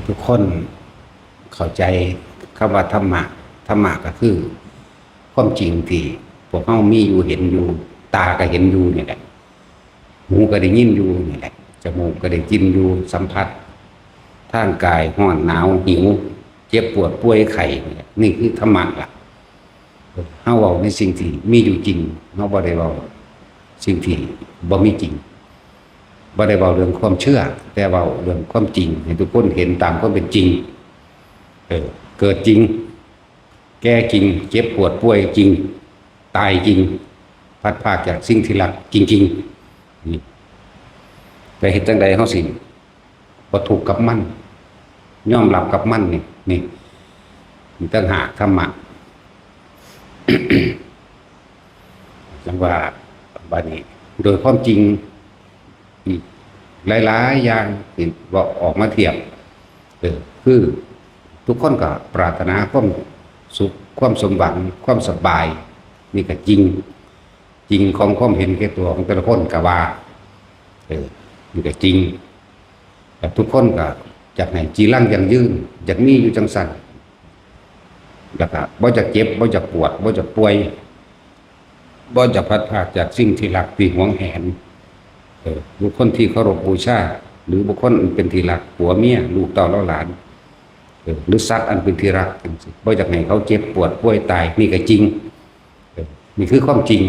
ທຸກຄົນເຂົ້າໃຈຄຳວ່າທຳມະ. ທຳມະກໍຄືຄວາມຈິງທີ່ພວກເຮົາມີຢູ່ເຫັນຢູ່, ຕາກໍເຫັນຢູ່ນີ້ແຫຼະ, ຫູກໍໄດ້ຍິນຢູ່ນີ້ແຫຼະ, ຈະມູກກໍໄດ້ກິ່ນຢູ່, ສຳຜັດທາງກາຍ ຮ້ອນ ໜາວ ຫິວ ເຈັບ ປວດ ປ່ວຍ ໄຂ້ນີ້ແຫຼະ, ນີ້ຄືທຳມະລະ. ເຮົາເວົ້າໃນສິ່ງທີ່ມີຢູ່ຈິງ, ເຮົາບໍ່ໄດ້ເວົ້າສິ່ງທີ່ບໍ່ມີຈິງ, ບໍ່ໄດ້ເວົ້າເລື່ອງຄວາມເຊື່ອ, ແຕ່ເວົ້າເລື່ອງຄວາມຈິງ ໃຫ້ທຸກຄົນເຫັນຕາມຄວາມເປັນຈິງ. ເອີ ເກີດຈິງ, ແກ່ຈິງ, ເຈັບປວດປ່ວຍຈິງ, ຕາຍຈິງ, ພັດພາກຈາກສິ່ງທີ່ຮັກຈິງໆ. ນີ້ ແຕ່ເຮັດຈັ່ງໃດເຮົາຊິບໍ່ທຸກກັບມັນ, ຍອມຮັບກັບມັນນີ້, ນີ້ ນີ້ຕ່າງຫາກທຳມະ. ຈັ່ງວ່າບາດນີ້ ໂດຍຄວາມຈິງອີກຫຼາຍໆຢ່າງທີ່ເວົ້າອອກມາທຽບ, ເອີ ຄືທຸກຄົນກໍປາດຖະໜາຄວາມສຸກ, ຄວາມສົມຫວັງ, ຄວາມສະບາຍ, ນີ້ກໍຈິງ, ຈິງຂອງຄວາມເຫັນແກ່ຕົວຂອງແຕ່ລະຄົນກໍວ່າ, ເອີ ນີ້ກໍຈິງ. ແລະ ທຸກຄົນກໍຢາກໃຫ້ຈີລັງຢັ້ງຢືນ, ຢາກມີຢູ່ຈັ່ງຊັ້ນ, ແລ້ວກໍບໍ່ຢາກເຈັບ, ບໍ່ຢາກປວດ, ບໍ່ຢາກປ່ວຍ, ບໍ່ຢາກພັດພາກຈາກສິ່ງທີ່ຮັກ, ທີ່ຫວງແຫນ, ເອີ ບຸກຄົນທີ່ເຄົາລົບບູຊາ ຫຼື ບຸກຄົນອັນເປັນທີ່ຮັກ, ຜົວເມຍ, ລູກເຕົ້າເຫຼົ່າຫຼານ, ເອີ ຫຼື ສັດອັນເປັນທີ່ຮັກຈັ່ງຊີ້, ບໍ່ຢາກໃຫ້ເຂົາເຈັບປວດປ່ວຍຕາຍ, ນີ້ກໍຈິງ. ເອີ ນີ້ຄືຄວາມຈິງ,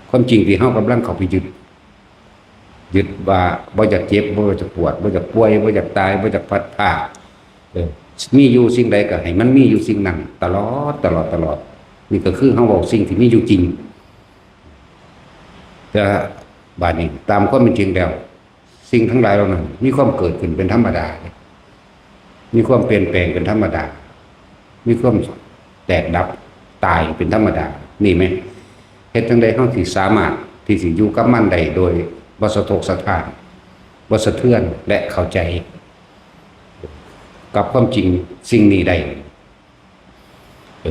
ຄວາມຈິງທີ່ເຮົາກຳລັງເຂົ້າໄປຍຶດ, ຍຶດວ່າບໍ່ຢາກເຈັບ, ບໍ່ຢາກປວດ, ບໍ່ຢາກປ່ວຍ, ບໍ່ຢາກຕາຍ, ບໍ່ຢາກພັດພາກ. ເອີ ມີຢູ່ສິ່ງໃດກໍໃຫ້ມັນມີຢູ່ສິ່ງນັ້ນຕະຫຼອດ, ຕະຫຼອດ, ຕະຫຼອດ. ນີ້ກໍຄືເຮົາເວົ້າສິ່ງທີ່ມີຢູ່ຈິງ. ແຕ່ບາດນີ້ຕາມຄວາມເປັນຈິງແລ້ວ ສິ່ງທັງຫຼາຍເຫຼົ່ານັ້ນມີຄວາມເກີດຂຶ້ນເປັນທຳມະດາ, ມີຄວາມປ່ຽນແປງເປັນທຳມະດາ, ມີຄວາມແຕກດັບຕາຍເປັນທຳມະດາ. ນີ້ແມ່ນເຮັດຈັ່ງໃດເຮົາຊິສາມາດທີ່ຊິຢູ່ກັບມັນໄດ້ໂດຍບໍ່ສະທົກສະທ້ານ, ບໍ່ສະເທືອນ ແລະ ເຂົ້າໃຈກັບຄວາມຈິງສິ່ງນີ້ໄດ້? ເອີ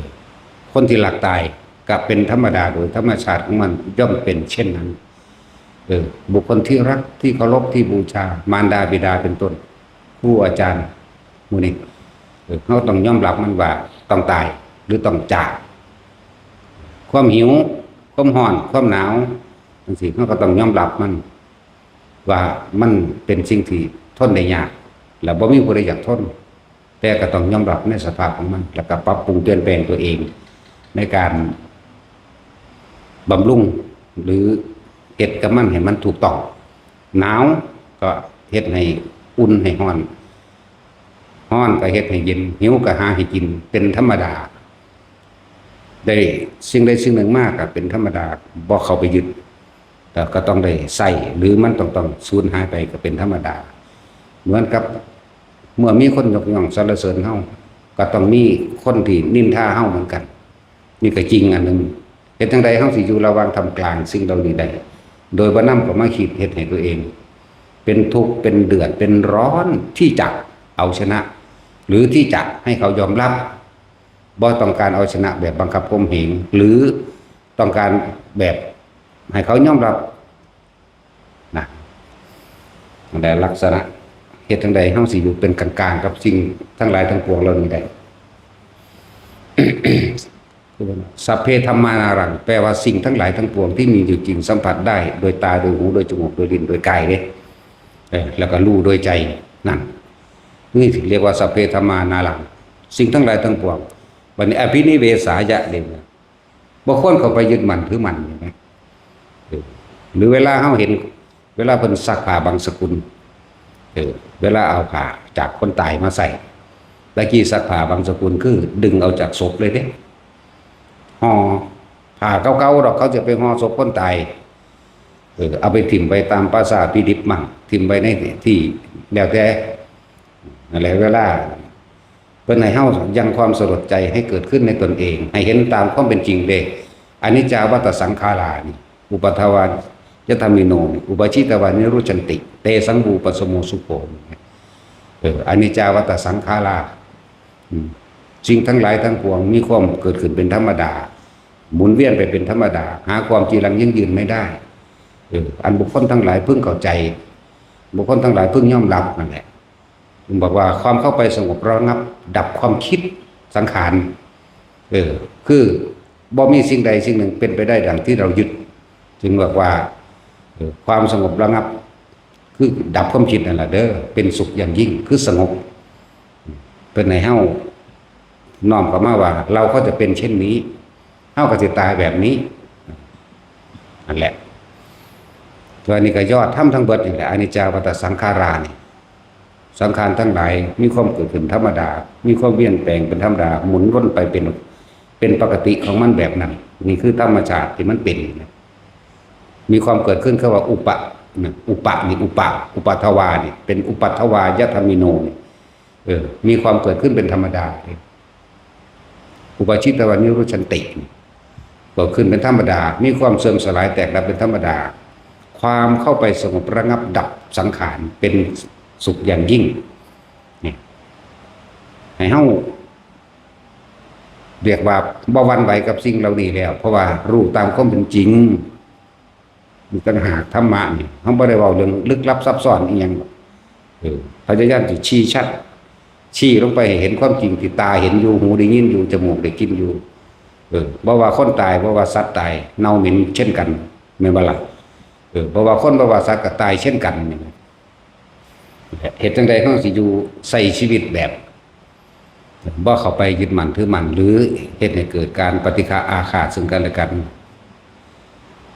ຄົນທີ່ລັກຕາຍກໍເປັນທຳມະດາໂດຍທຳມະຊາດຂອງມັນ ຍ່ອມເປັນເຊັ່ນນັ້ນ. ເອີ ບຸກຄົນທີ່ຮັກ, ທີ່ເຄົາລົບ, ທີ່ບູຊາ, ມານດາ, ບິດາ ເປັນຕົ້ນ, ຄູອາຈານ ໝູ່ນີ້, ເອີ ເຮົາຕ້ອງຍອມຮັບມັນວ່າຕ້ອງຕາຍ ຫຼື ຕ້ອງຈາກ. ຄວາມຫິວ, ຄວາມຮ້ອນ, ຄວາມໜາວ ຈັ່ງຊີ້, ເຮົາກໍຕ້ອງຍອມຮັບມັນວ່າມັນເປັນສິ່ງທີ່ທົນໄດ້ຍາກ ແລະ ບໍ່ມີຜູ້ໃດຢາກທົນ. ແຕ່ກໍຕ້ອງຍອມຮັບໃນສະພາບຂອງມັນ ແລ້ວກໍປັບປຸງປ່ຽນແປງຕົວເອງ ໃນການບຳລຸງ ຫຼື ເຮັດກັບມັນໃຫ້ມັນຖືກຕ້ອງ. ໜາວກໍເຮັດໃຫ້ອຸ່ນໃຫ້ຮ້ອນ, ຮ້ອນກໍເຮັດໃຫ້ເຢັນ, ຫິວກໍຫາໃຫ້ກິນ ເປັນທຳມະດາ. ໄດ້ສິ່ງໃດສິ່ງໜຶ່ງມາກໍເປັນທຳມະດາ, ບໍ່ເຂົ້າໄປຍຶດ ແລ້ວກໍຕ້ອງໄດ້ໃຊ້ ຫຼື ມັນຕ້ອງ ຕ້ອງສູນຫາຍໄປກໍເປັນທຳມະດາ. ເໝືອນກັບເມື່ອມີຄົນຍົກຍ້ອງສັນລະເສີນເຮົາ, ກໍຕ້ອງມີຄົນທີ່ນິນທາເຮົາເໝືອນກັນ. ນີ້ກໍຈິງອັນໜຶ່ງ. ເຮັດຈັ່ງໃດເຮົາຊິຢູ່ລະຫວ່າງທ່າມກາງສິ່ງເຫຼົ່ານີ້ໄດ້ ໂດຍບໍ່ນຳເຂົ້າມາຄິດເຮັດໃຫ້ຕົວເອງເປັນທຸກ ເປັນເດືອດ ເປັນຮ້ອນ ທີ່ຈະເອົາຊະນະ ຫຼື ທີ່ຈະໃຫ້ເຂົາຍອມຮັບ? ບໍ່ຕ້ອງການເອົາຊະນະແບບບັງຄັບຂົ່ມເຫງ ຫຼື ຕ້ອງການແບບໃຫ້ເຂົາຍອມຮັບນະ. ແລະ ລັກສະນະເຮັດຈັ່ງໃດເຮົາຊິຢູ່ເປັນກາງໆກັບສິ່ງທັງຫຼາຍທັງປວງເຫຼົ່ານີ້ໄດ້? ສັບເພທຳມານາລັງ ແປວ່າສິ່ງທັງຫຼາຍທັງປວງທີ່ມີຢູ່ຈິງ ສຳຜັດໄດ້ໂດຍຕາ ໂດຍຫູ ໂດຍຈະມູກ ໂດຍລີ້ນ ໂດຍກາຍເດ້, ເອີ ແລ້ວກໍຮູ້ໂດຍໃຈນັ້ນ. ນີ້ເອີ້ນວ່າສັບເພທຳມານາລັງ ສິ່ງທັງຫຼາຍທັງປວງ. ບັດນີ້ ອະພິນິເວສາຍະ ເດ້ ບໍ່ຄວນເຂົ້າໄປຍຶດໝັ້ນຖືໝັ້ນນີ້ນະ. ເອີ ຫຼືເວລາເຮົາເຫັນ ເວລາເພິ່ນຊັກຜ້າບັງສະກຸນ, ເອີ ເວລາເອົາຜ້າຈາກຄົນຕາຍມາໃສ່, ແຕ່ກີ້ຊັກຜ້າບັງສະກຸນຄືດຶງເອົາຈາກສົບເລີຍເດ້, ຫໍ່ຜ້າເກົ່າໆດອກ, ເຂົາຈະໄປຫໍ່ສົບຄົນຕາຍ, ເອີ ເອົາໄປຖິ້ມໄວ້ຕາມປ່າຊ້າທີ່ດິບໝັ້ງ, ຖິ້ມໄວ້ໃນທີ່ແລ້ວແຕ່. ນັ້ນແຫຼະ ເວລາ ເພິ່ນໃຫ້ເຮົາຍັງຄວາມສະຫຼົດໃຈໃຫ້ເກີດຂຶ້ນໃນຕົນເອງ, ໃຫ້ເຫັນຕາມຄວາມເປັນຈິງເດ້. ອະນິດຈາວັດຕະສັງຂາລານິ ອຸປາທາວາຍະທຳມິໂນ ອຸປາຊີຕະວານິລຸດຈັນຕິ ເຕສັງວູປະສະໂມສຸໂຂ. ເອີ ອະນິດຈາວັດຕະສັງຂາລາ, ອືມ ສິ່ງທັງຫຼາຍທັງປວງມີຄວາມເກີດຂຶ້ນເປັນທຳມະດາ, ໝູນວຽນໄປເປັນທຳມະດາ, ຫາຄວາມຈີລັງຢັ້ງຢືນໄມ່ໄດ້. ເອີ ອັນບຸກຄົນທັງຫຼາຍເພິ່ງເຂົ້າໃຈ, ບຸກຄົນທັງຫຼາຍເພິ່ງຍອມຮັບນັ້ນແຫຼະ. ເພິ່ນບອກວ່າຄວາມເຂົ້າໄປສະຫງົບລະງັບດັບຄວາມຄິດສັງຂານ ເອີ ຄືບໍ່ມີສິ່ງໃດສິ່ງໜຶ່ງເປັນໄປໄດ້ດັ່ງທີ່ເຮົາຍຶດ ຈຶ່ງບອກວ່າ ເອີ ຄວາມສະຫງົບລະງັບ ຄືດັບຄວາມຄິດນັ້ນລະເດີ ເປັນສຸກຢ່າງຍິ່ງ ຄືສະຫງົບ. ເພິ່ນໃຫ້ເຮົານ້ອມເຂົ້າມາວ່າ ເຮົາກໍຈະເປັນເຊັ່ນນີ້ ເຮົາກໍຊິຕາຍແບບນີ້ ນັ້ນແຫຼະ. ຕົວນີ້ກໍຍອດທຳທັງເບິດນີ້ແຫຼະ ອະນິດຈາວັດຕະສັງຂາລານີ້ ສັງຂານທັງຫຼາຍມີຄວາມເກີດຂຶ້ນທຳມະດາ ມີຄວາມປ່ຽນແປງເປັນທຳມະດາ ໝູນວົນໄປເປັນ ເປັນປົກກະຕິຂອງມັນແບບນັ້ນ. ນີ້ຄືທຳມະຊາດທີ່ມັນເປັນ. ມີຄວາມເກີດຂຶ້ນ ເຂົາວ່າອຸປະ ນະ ອຸປະນີ້ ອຸປະ ອຸປະທະວານີ້ ເປັນອຸປະທະວາຍະທຳມິໂນນີ້ ເອີ ມີຄວາມເກີດຂຶ້ນເປັນທຳມະດາ. ອຸປາທິຕະວານິໂຣດສັນຕິ ເກີດຂຶ້ນເປັນທຳມະດາ ມີຄວາມເສື່ອມສະຫຼາຍແຕກດັບເປັນທຳມະດາ ຄວາມເຂົ້າໄປສະຫງົບລະງັບດັບສັງຂານເປັນສຸກຢ່າງຍິ່ງ. ນີ້ ໃຫ້ເຮົາ ເອີ້ນວ່າບໍ່ຫວັ່ນໄຫວກັບສິ່ງເຫຼົ່ານີ້ແລ້ວ ເພາະວ່າຮູ້ຕາມຄວາມເປັນຈິງ. ອີກຕ່າງຫາກທຳມະນີ້ ເຮົາບໍ່ໄດ້ເວົ້າເລື່ອງລຶກລັບຊັບຊ້ອນອີ່ຫຍັງ. ເອີ ພະຍາຍາມຊິຊີ້ຊັດ ຊີ້ລົງໄປໃຫ້ເຫັນຄວາມຈິງທີ່ຕາເຫັນຢູ່ ຫູໄດ້ຍິນຢູ່ ຈະມູກໄດ້ກິ່ນຢູ່. ເອີ ບໍ່ວ່າຄົນຕາຍ ບໍ່ວ່າສັດຕາຍ ເນົ່າເໝັນເຊັ່ນກັນ ແມ່ນບໍ່ລະ? ເອີ ບໍ່ວ່າຄົນ ບໍ່ວ່າສັດກໍຕາຍເຊັ່ນກັນ. ເຮັດຈັ່ງໃດເຮົາຊິຢູ່ ໃຊ້ຊີວິດແບບ ບໍ່ເຂົ້າໄປຍຶດໝັ້ນຖືໝັ້ນ ຫຼື ເຮັດໃຫ້ເກີດການປະຕິຄະອາຄາດເຊິ່ງກັນແລະກັນ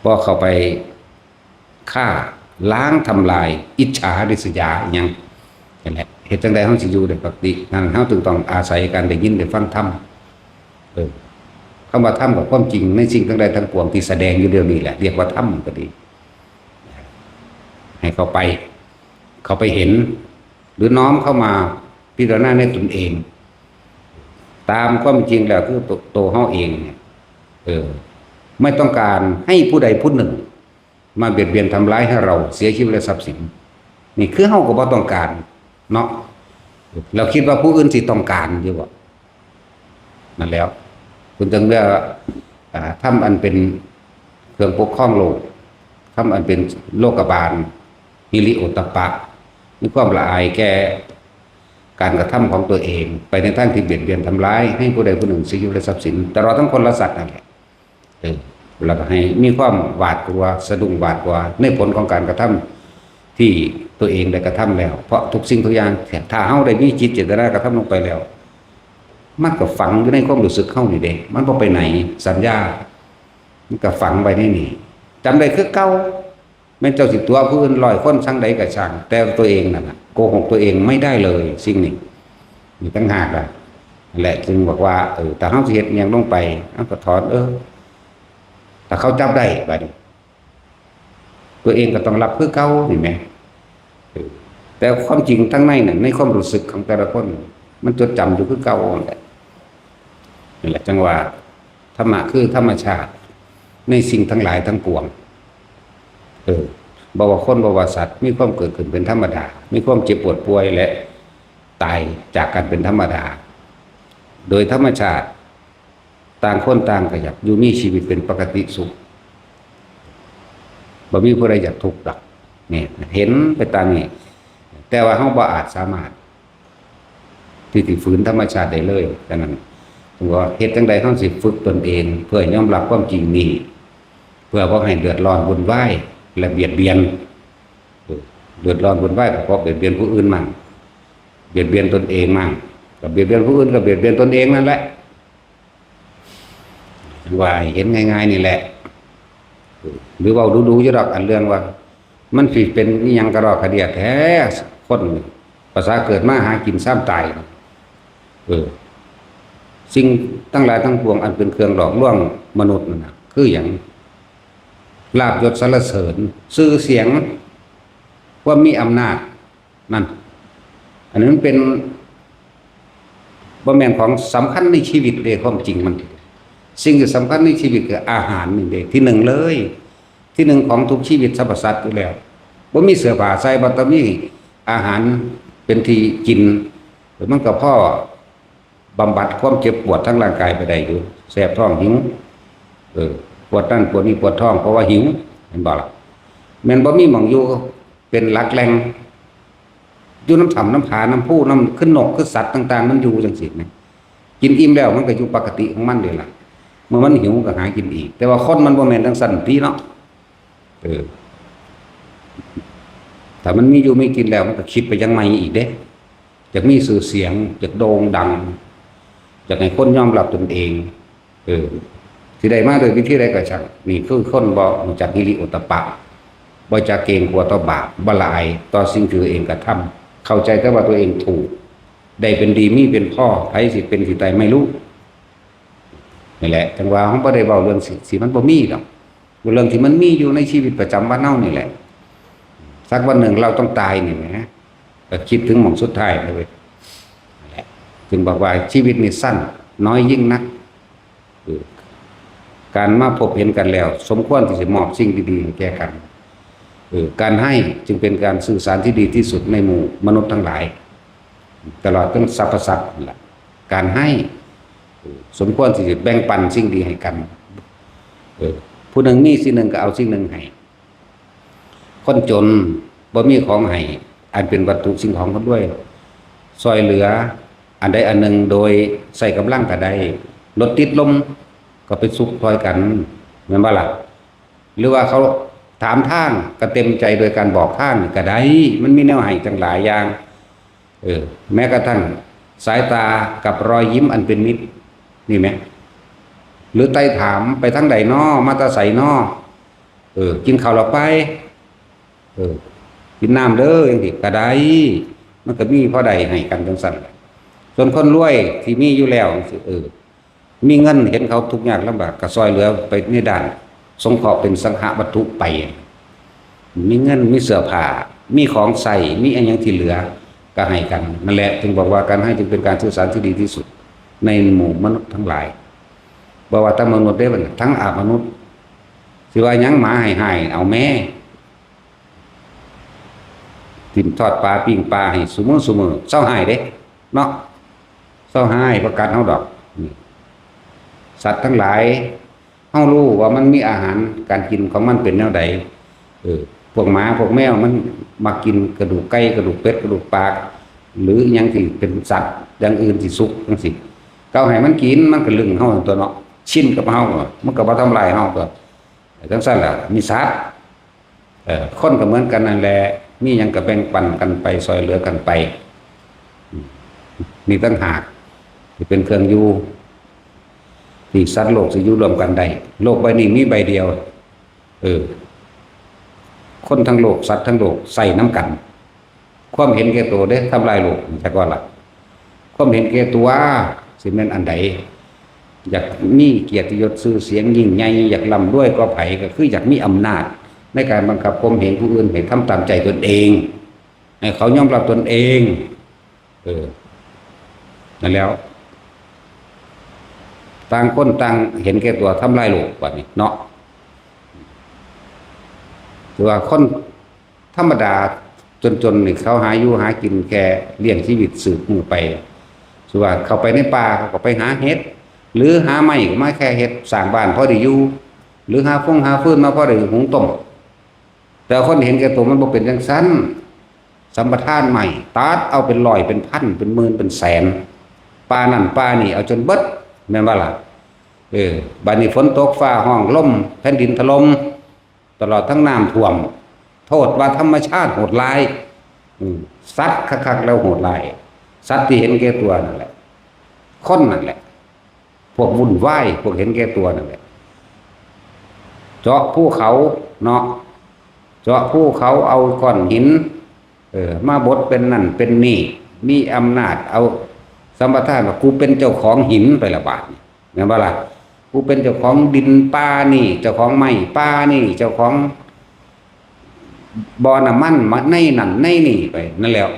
ບໍ່ເຂົ້າໄປຂ້າລ້າງທຳລາຍອິດສາລິສຍາອີ່ຫຍັງ. ນັ້ນແຫຼະ ເຮັດຈັ່ງໃດເຮົາຊິຢູ່ໄດ້ປົກກະຕິ? ນັ້ນ ເຮົາຈຶ່ງຕ້ອງອາໄສການໄດ້ຍິນໄດ້ຟັງທຳ. ເອີ ຄຳວ່າທຳກໍຄວາມຈິງໃນສິ່ງທັງຫຼາຍທັງປວງທີ່ສະແດງຢູ່ດຽວນີ້ແຫຼະ ຮຽກວ່າທຳກໍດີ. ໃຫ້ເຂົ້າໄປ ເຂົ້າໄປເຫັນ ຫຼື ນ້ອມເຂົ້າມາພິຈາລະນາໃນຕົນເອງ ຕາມຄວາມຈິງແລ້ວຄືໂຕ ໂຕເຮົາເອງນີ້ ເອີ ໄມ່ຕ້ອງການໃຫ້ຜູ້ໃດຜູ້ໜຶ່ງມາບຽດບຽນທຳລາຍໃຫ້ເຮົາເສຍຊີວິດ ແລະ ຊັບສິນ. ນີ້ຄືເຮົາກໍບໍ່ຕ້ອງການເນາະ ແລ້ວຄິດວ່າຜູ້ອື່ນຊິຕ້ອງການຢູ່ບໍ່? ນັ້ນແຫຼະ ເພິ່ນຈຶ່ງເລືອກ ອ່າ ທຳອັນເປັນເຄື່ອງປົກຄອງໂລກ ທຳອັນເປັນໂລກະບານ ຫິລິໂອດຕະປະ ມີຄວາມລະອາຍແກ່ການກະທຳຂອງຕົວເອງ ໄປໃນທາງທີ່ບຽດບຽນທຳລາຍໃຫ້ຜູ້ໃດຜູ້ໜຶ່ງເສຍຊີວິດ ແລະ ຊັບສິນ ຕະຫຼອດທັງຄົນ ແລະ ສັດນັ້ນແຫຼະ. ເອີ ແລ້ວກໍໃຫ້ມີຄວາມຫວາດກົວ ສະດຸ້ງຫວາດກົວໃນຜົນຂອງການກະທຳທີ່ຕົວເອງໄດ້ກະທຳແລ້ວ ເພາະທຸກສິ່ງທຸກຢ່າງ ຖ້າເຮົາໄດ້ມີຈິດເຈດຕະນາກະທຳລົງໄປແລ້ວ ມັນກໍຝັງຢູ່ໃນຄວາມຮູ້ສຶກເຮົານີ້ເດ້ ມັນບໍ່ໄປໃນ ສັນຍາ ມັນກໍຝັງໄວ້ໃນນີ້ ຈຳໄດ້ຄືເກົ່າ. ແມ່ນເຈົ້າຊິຕົວະຜູ້ອື່ນຮ້ອຍຄົນຈັ່ງໃດກໍຊ່າງ ແຕ່ຕົວເອງນັ້ນນະ ໂກຫກຕົວເອງໄມ່ໄດ້ເລີຍ ສິ່ງນີ້ ນີ້ຕ່າງຫາກລະ. ນັ້ນແຫຼະ ຈຶ່ງບອກວ່າ ເອີ ຖ້າເຮົາຊິເຮັດຫຍັງລົງໄປ ເຮົາກໍຖອນ ເອີ ຖ້າເຂົາຈັບໄດ້ ບາດນີ້ ຕົວເອງກໍຕ້ອງຮັບຄືເກົ່ານີ້ແໝ່. ເອີ ແຕ່ຄວາມຈິງທາງໃນນັ້ນ ໃນຄວາມຮູ້ສຶກຂອງແຕ່ລະຄົນ ມັນຈົດຈຳຢູ່ຄືເກົ່ານັ້ນແຫຼະ. ນັ້ນແຫຼະ ຈັ່ງວ່າ ທຳມະຄືທຳມະຊາດໃນສິ່ງທັງຫຼາຍທັງປວງ. ເອີ ບໍ່ວ່າຄົນ ບໍ່ວ່າສັດ ມີຄວາມເກີດຂຶ້ນເປັນທຳມະດາ ມີຄວາມເຈັບປວດປ່ວຍ ແລະ ຕາຍຈາກກັນເປັນທຳມະດາ ໂດຍທຳມະຊາດ. ຕ່າງຄົນຕ່າງກໍຢາກຢູ່ມີຊີວິດເປັນປົກກະຕິສຸກ ບໍ່ມີຜູ້ໃດຢາກທຸກດອກ. ນີ້ເຫັນໄປຕາມນີ້ ແຕ່ວ່າເຮົາບໍ່ອາດສາມາດທີ່ຊິຝືນທຳມະຊາດໄດ້ເລີຍ. ດັ່ງນັ້ນ ເພິ່ນວ່າເຮັດຈັ່ງໃດເຮົາຊິຝຶກຕົນເອງເພື່ອຍອມຮັບຄວາມຈິງນີ້ ເພື່ອບໍ່ໃຫ້ເດືອດຮ້ອນວຸ່ນວາຍ ແລະ ບຽດບຽນ. ເອີ ເດືອດຮ້ອນວຸ່ນວາຍກໍເພາະບຽດບຽນຜູ້ອື່ນມັ້ງ ບຽດບຽນຕົນເອງມັ້ງ ກໍບຽດບຽນຜູ້ອື່ນ ກໍບຽດບຽນຕົນເອງນັ້ນແຫຼະ. ວ່າໃຫ້ເຫັນງ່າຍໆນີ້ແຫຼະ ຫຼືເວົ້າດູໆຢູ່ດອກ ອັນເລື່ອງວ່າມັນຊິເປັນອີ່ຫຍັງກະດອກກະເດຍແທ້ ຄົນນີ້ ພາສາເກີດມາຫາກິນຊາມຕາຍ. ເອີ ສິ່ງທັງຫຼາຍທັງປວງອັນເປັນເຄື່ອງຫຼອກລວງມະນຸດນັ້ນນະ ຄືຫຍັງ? ລາບຍົດສັນລະເສີນ ຊື່ສຽງ ຄວາມມີອຳນາດ ນັ້ນ ອັນນີ້ມັນເປັນ ບໍ່ແມ່ນຂອງສຳຄັນໃນຊີວິດເດ້ ຄວາມຈິງມັນ ສິ່ງທີ່ສຳຄັນໃນຊີວິດຄືອາຫານນີ້ເດ້ ທີໜຶ່ງເລີຍ ທີໜຶ່ງຂອງທຸກຊີວິດສັບພະສັດຢູ່ແລ້ວ. ບໍ່ມີເສື້ອຜ້າໃສ່ ບໍ່ຕ້ອງມີອາຫານເປັນທີ່ກິນ ມັນກໍພໍ ບຳບັດຄວາມເຈັບປວດທາງຮ່າງກາຍໄປໄດ້ຢູ່ ແສບທ້ອງ ຫິວ ເອີ ປວດນັ້ນປວດນີ້ ປວດທ້ອງ ເພາະວ່າຫິວ ແມ່ນບໍ່ລະ? ແມ່ນບໍ່ມີໝ່ອງຢູ່ເປັນຫຼັກແຫຼ່ງ ຢູ່ນຳຖ້ຳນຳຜານຳພູນຳ ຄືນົກຄືສັດຕ່າງໆ ມັນຢູ່ຈັ່ງຊີ້ນະ. ກິນອີ່ມແລ້ວມັນກໍຢູ່ປະກະຕິຂອງມັນເດລະ. ເມື່ອມັນຫິວມັນກໍຫາກິນອີກ. ແຕ່ວ່າຄົນມັນບໍ່ແມ່ນຈັ່ງຊັ້ນຕິເນາະ. ເອີ ຖ້າມັນມີຢູ່ມີກິນແລ້ວ ມັນກໍຄິດໄປຢ່າງໃໝ່ອີກເດ້. ຢາກມີຊື່ສຽງ, ຢາກໂດ່ງດັງ, ຢາກໃຫ້ຄົນຍອມຮັບຕົນເອງ. ເອີ ຊິໄດ້ມາໂດຍວິທີໃດກໍຊ່າງ, ນີ້ຄືຄົນບໍ່ຮູ້ຈັກຫິລິໂອດຕະປະ, ບໍ່ຈັກເກງກົວຕໍ່ບາບ, ບໍ່ລະອາຍຕໍ່ສິ່ງທີ່ຕົວເອງກະທຳ, ເຂົ້າໃຈແຕ່ວ່າຕົວເອງຖືກ, ໄດ້ເປັນດີ, ມີເປັນພໍ, ໃຜຊິເປັນຊິຕາຍໄມ່ຮູ້. ນີ້ແຫຼະ ຈັ່ງວ່າເຮົາບໍ່ໄດ້ເວົ້າເລື່ອງທີ່ ທີ່ມັນບໍ່ມີດອກ, ເລື່ອງທີ່ມັນມີຢູ່ໃນຊີວິດປະຈຳວັນເຮົານີ້ແຫຼະ. ສັກວັນໜຶ່ງເຮົາຕ້ອງຕາຍນີ້ແຫຼະ, ກໍຄິດເຖິງໝ່ອງສຸດທ້າຍເລີຍ. ນັ້ນແຫຼະ ຈຶ່ງບອກວ່າຊີວິດນີ້ສັ້ນນ້ອຍຍິ່ງນັກ. ເອີ ການມາພົບເຫັນກັນແລ້ວ ສົມຄວນທີ່ຈະມອບສິ່ງດີໆໃຫ້ແກ່ກັນ. ເອີ ການໃຫ້ຈຶ່ງເປັນການສື່ສານທີ່ດີທີ່ສຸດໃນໝູ່ມະນຸດທັງຫຼາຍ ຕະຫຼອດເຖິງສັບພະສັດນັ້ນລະ. ການໃຫ້ ເອີ ສົມຄວນທີ່ຈະແບ່ງປັນສິ່ງດີໃຫ້ກັນ. ເອີ ຜູ້ໜຶ່ງມີສິ່ງໜຶ່ງກໍເອົາສິ່ງໜຶ່ງໃຫ້. ຄົນຈົນບໍ່ມີຂອງໃຫ້ ອັນເປັນວັດຖຸສິ່ງຂອງຄົນລວຍ, ຊ່ອຍເຫຼືອອັນໃດອັນໜຶ່ງໂດຍໃຊ້ກຳລັງກໍໄດ້, ລົດຕິດລົມກໍໄປສຸກຊ່ອຍກັນ ແມ່ນບໍ່ລະ? ຫຼືວ່າເຂົາຖາມທາງກໍເຕັມໃຈໂດຍການບອກທາງກໍໄດ້, ມັນມີແນວໃຫ້ຕັ້ງຫຼາຍຢ່າງ. ເອີ ແມ້ກະທັ່ງສາຍຕາກັບຮອຍຍິ້ມອັນເປັນມິດນີ້ແໝ, ຫຼືໄຕ່ຖາມ ໄປທາງໃດນໍ? ມາແຕ່ໃສນໍ? ເອີ ກິນເຂົ້າແລ້ວໄປ? ເອີ ກິນນ້ຳເດີ ຈັ່ງຊີ້ກໍໄດ້. ມັນກໍມີພໍໄດ້ໃຫ້ກັນຈັ່ງຊັ້ນແຫຼະ. ສ່ວນຄົນລວຍທີ່ມີຢູ່ແລ້ວຈັ່ງຊີ້ ເອີ ມີເງິນ ເຫັນເຂົາທຸກຍາກລຳບາກ ກໍຊ່ອຍເຫຼືອໄປໃນດ້ານສົງເຄາະເປັນສັງຫະວັດຖຸໄປ. ມີເງິນ ມີເສື້ອຜ້າ ມີຂອງໃຊ້ ມີອີ່ຫຍັງທີ່ເຫຼືອກໍໃຫ້ກັນ. ນັ້ນແຫຼະ ຈຶ່ງບອກວ່າການໃຫ້ຈຶ່ງເປັນການສື່ສານທີ່ດີທີ່ສຸດໃນໝູ່ມະນຸດທັງຫຼາຍ. ບໍ່ວ່າແຕ່ມະນຸດເດ້ ທັງອາມະນຸດ. ຊິວ່າຫຍັງ ໝາຮ້າຍໆ ເອົາແມ້ ຖິ້ມທອດປາ ປີ້ງປາໃຫ້ຊຸມື້ໆ. ເຊົາຮ້າຍເດ້ເນາະ, ເຊົາຮ້າຍ ບໍ່ກັດເຮົາດອກ. ອືມ ສັດທັງຫຼາຍ ເຮົາຮູ້ວ່າມັນມີອາຫານການກິນຂອງມັນເປັນແນວໃດ. ເອີ ພວກໝາພວກແມວມັນມັກກິນກະດູກໄກ່ ກະດູກເປັດ ກະດູກປາ ຫຼືອີ່ຫຍັງທີ່ເປັນສັດຢ່າງອື່ນທີ່ສຸກຈັ່ງຊີ້ ກໍເອົາໃຫ້ມັນກິນ ມັນກໍລຶ້ງເຮົາຕົວະເນາະ, ຊິນກັບເຮົາ ມັນກໍບໍ່ທຳລາຍເຮົາຕົວະ. ຈັ່ງຊັ້ນລະ ມີສັດ ເອີ ຄົນກໍເໝືອນກັນນັ້ນແຫຼະ, ມີຫຍັງກໍແບ່ງປັນກັນໄປ ຊ່ອຍເຫຼືອກັນໄປ. ອືມ ນີ້ຕ່າງຫາກທີ່ເປັນເຄື່ອງຢູ່ ທີ່ສັດໂລກຊິຢູ່ຮ່ວມກັນໄດ້. ໂລກໃບນີ້ມີໃບດຽວ. ເອີ ຄົນທັງໂລກ ສັດທັງໂລກໃຊ້ນຳກັນ. ຄວາມເຫັນແກ່ຕົວເດ້ ທຳລາຍໂລກ ຈັກວ່າລະ. ຄວາມເຫັນແກ່ຕົວຊິແມ່ນອັນໃດ? ຢາກມີກຽດຕິຍົດຊື່ສຽງຍິ່ງໃຫຍ່ ຢາກລ່ຳລວຍກວ່າໃຜ ກໍຄືຢາກມີອຳນາດໃນການບັງຄັບຂົ່ມເຫງຜູ້ອື່ນໃຫ້ທຳຕາມໃຈຕົນເອງ, ໃຫ້ເຂົາຍອມຮັບຕົນເອງ. ເອີ ນັ້ນແລ້ວ ຕ່າງຄົນຕ່າງເຫັນແກ່ຕົວ ທຳລາຍໂລກບາດນີ້ເນາະ. ຄືວ່າຄົນ ທຳມະດາຈົນໆ ນີ້ ເຂົາຫາຢູ່ຫາກິນແຄ່ລ້ຽງຊີວິດສືບມື້ໄປ. ຄືວ່າເຂົ້າໄປໃນປ່າ ເຂົາກໍໄປຫາເຫັດ ຫຼືຫາໄມ້ກໍມາແຄ່ເຮັດສ້າງບ້ານພໍໄດ້ຢູ່ ຫຼືຫາຟົງຫາຟືນມາພໍໄດ້ຫຸງຕົ້ມ. ແຕ່ຄົນເຫັນແກ່ຕົວມັນບໍ່ເປັນຈັ່ງຊັ້ນ. ສຳປະທານໄມ້ ຕັດເອົາເປັນຮ້ອຍ ເປັນພັນ ເປັນໝື່ນ ເປັນແສນ, ປ່ານັ້ນປ່ານີ້ເອົາຈົນເບິດ ແມ່ນບໍ່ລະ? ເອີ ບາດນີ້ຝົນຕົກ ຟ້າຮ້ອງ ລົມ ແຜ່ນດິນຖະຫຼົ່ມ ຕະຫຼອດທັງນ້ຳຖ້ວມ. ໂທດວ່າທຳມະຊາດໂຫດຮ້າຍ. ອືມ ສັດຄັກໆ ແລ້ວໂຫດຮ້າຍ. ສັດທີ່ເຫັນແກ່ຕົວນັ້ນແຫຼະ. ຄົນນັ້ນແຫຼະ. ພວກວຸ້ນວາຍ ພວກເຫັນແກ່ຕົວນັ້ນແຫຼະ. ເຈາະພູເຂົາເນາະ. ເຈາະພູເຂົາ ເອົາກ້ອນຫີນ ເອີ ມາບົດເປັນນັ້ນເປັນນີ້. ມີອຳນາດ ເອົາສຳປະທານວ່າ ກູເປັນເຈົ້າຂອງຫີນໄປລະບາດນີ້. ແມ່ນບໍ່ລະ? ຜູ້ເປັນເຈົ້າຂອງດິນປ່ານີ້ ເຈົ້າຂອງໄມ້ປ່ານີ້ ເຈົ້າຂອງບໍ່ນ້ຳມັນ ມາໃນນັ້ນໃນນີ້ໄປນັ້ນແຫຼ້ວ.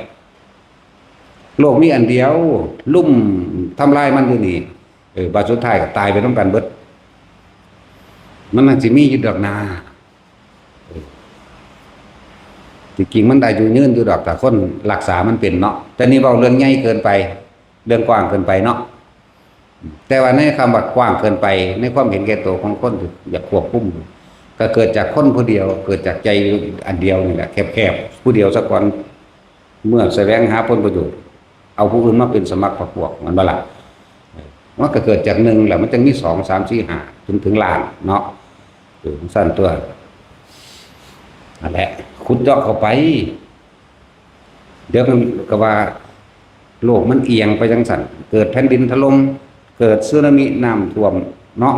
ໂລກມີອັນດຽວ ລຸມທຳລາຍມັນຢູ່ນີ້. ເອີ ບາດສຸດທ້າຍກໍຕາຍໄປນຳກັນເບິດ. ມັນຍັງຊິມີຢູ່ດອກນາ. ເອີ ທີ່ຈິງມັນອາຍຸຍືນຢູ່ດອກ ຖ້າຄົນຮັກສາມັນເປັນເນາະ. ແຕ່ນີ້ເວົ້າເລື່ອງໃຫຍ່ເກີນໄປ ເລື່ອງກວ້າງເກີນໄປເນາະ. ແຕ່ວ່າໃນຄຳວ່າກວ້າງເກີນໄປ ໃນຄວາມເຫັນແກ່ໂຕຂອງຄົນທີ່ຢາກຄວບຄຸມ ກໍເກີດຈາກຄົນຜູ້ດຽວ ເກີດຈາກໃຈອັນດຽວນີ້ແຫຼະ ແຄບໆ ຜູ້ດຽວຊະກ່ອນ. ເມື່ອສະແຫວງຫາຜົນປະໂຫຍດ ເອົາຜູ້ອື່ນມາເປັນສະໝັກພັກພວກ ແມ່ນບໍ່ລະ? ເອີ ມັນກໍເກີດຈາກໜຶ່ງ ແລ້ວມັນຈັ່ງມີສອງ ສາມ ສີ່ ຫ້າ ຈົນເຖິງລ້ານເນາະ. ເອີ ຊັ້ນຕົວະ ນັ້ນແຫຼະ ຂຸດເຈາະເຂົ້າໄປ ດຽວມັນກໍວ່າໂລກມັນອຽງໄປຈັ່ງຊັ້ນ ເກີດແຜ່ນດິນຖະຫຼົ່ມ ເກີດສຸນາມິ ນ້ຳຖ້ວມເນາະ.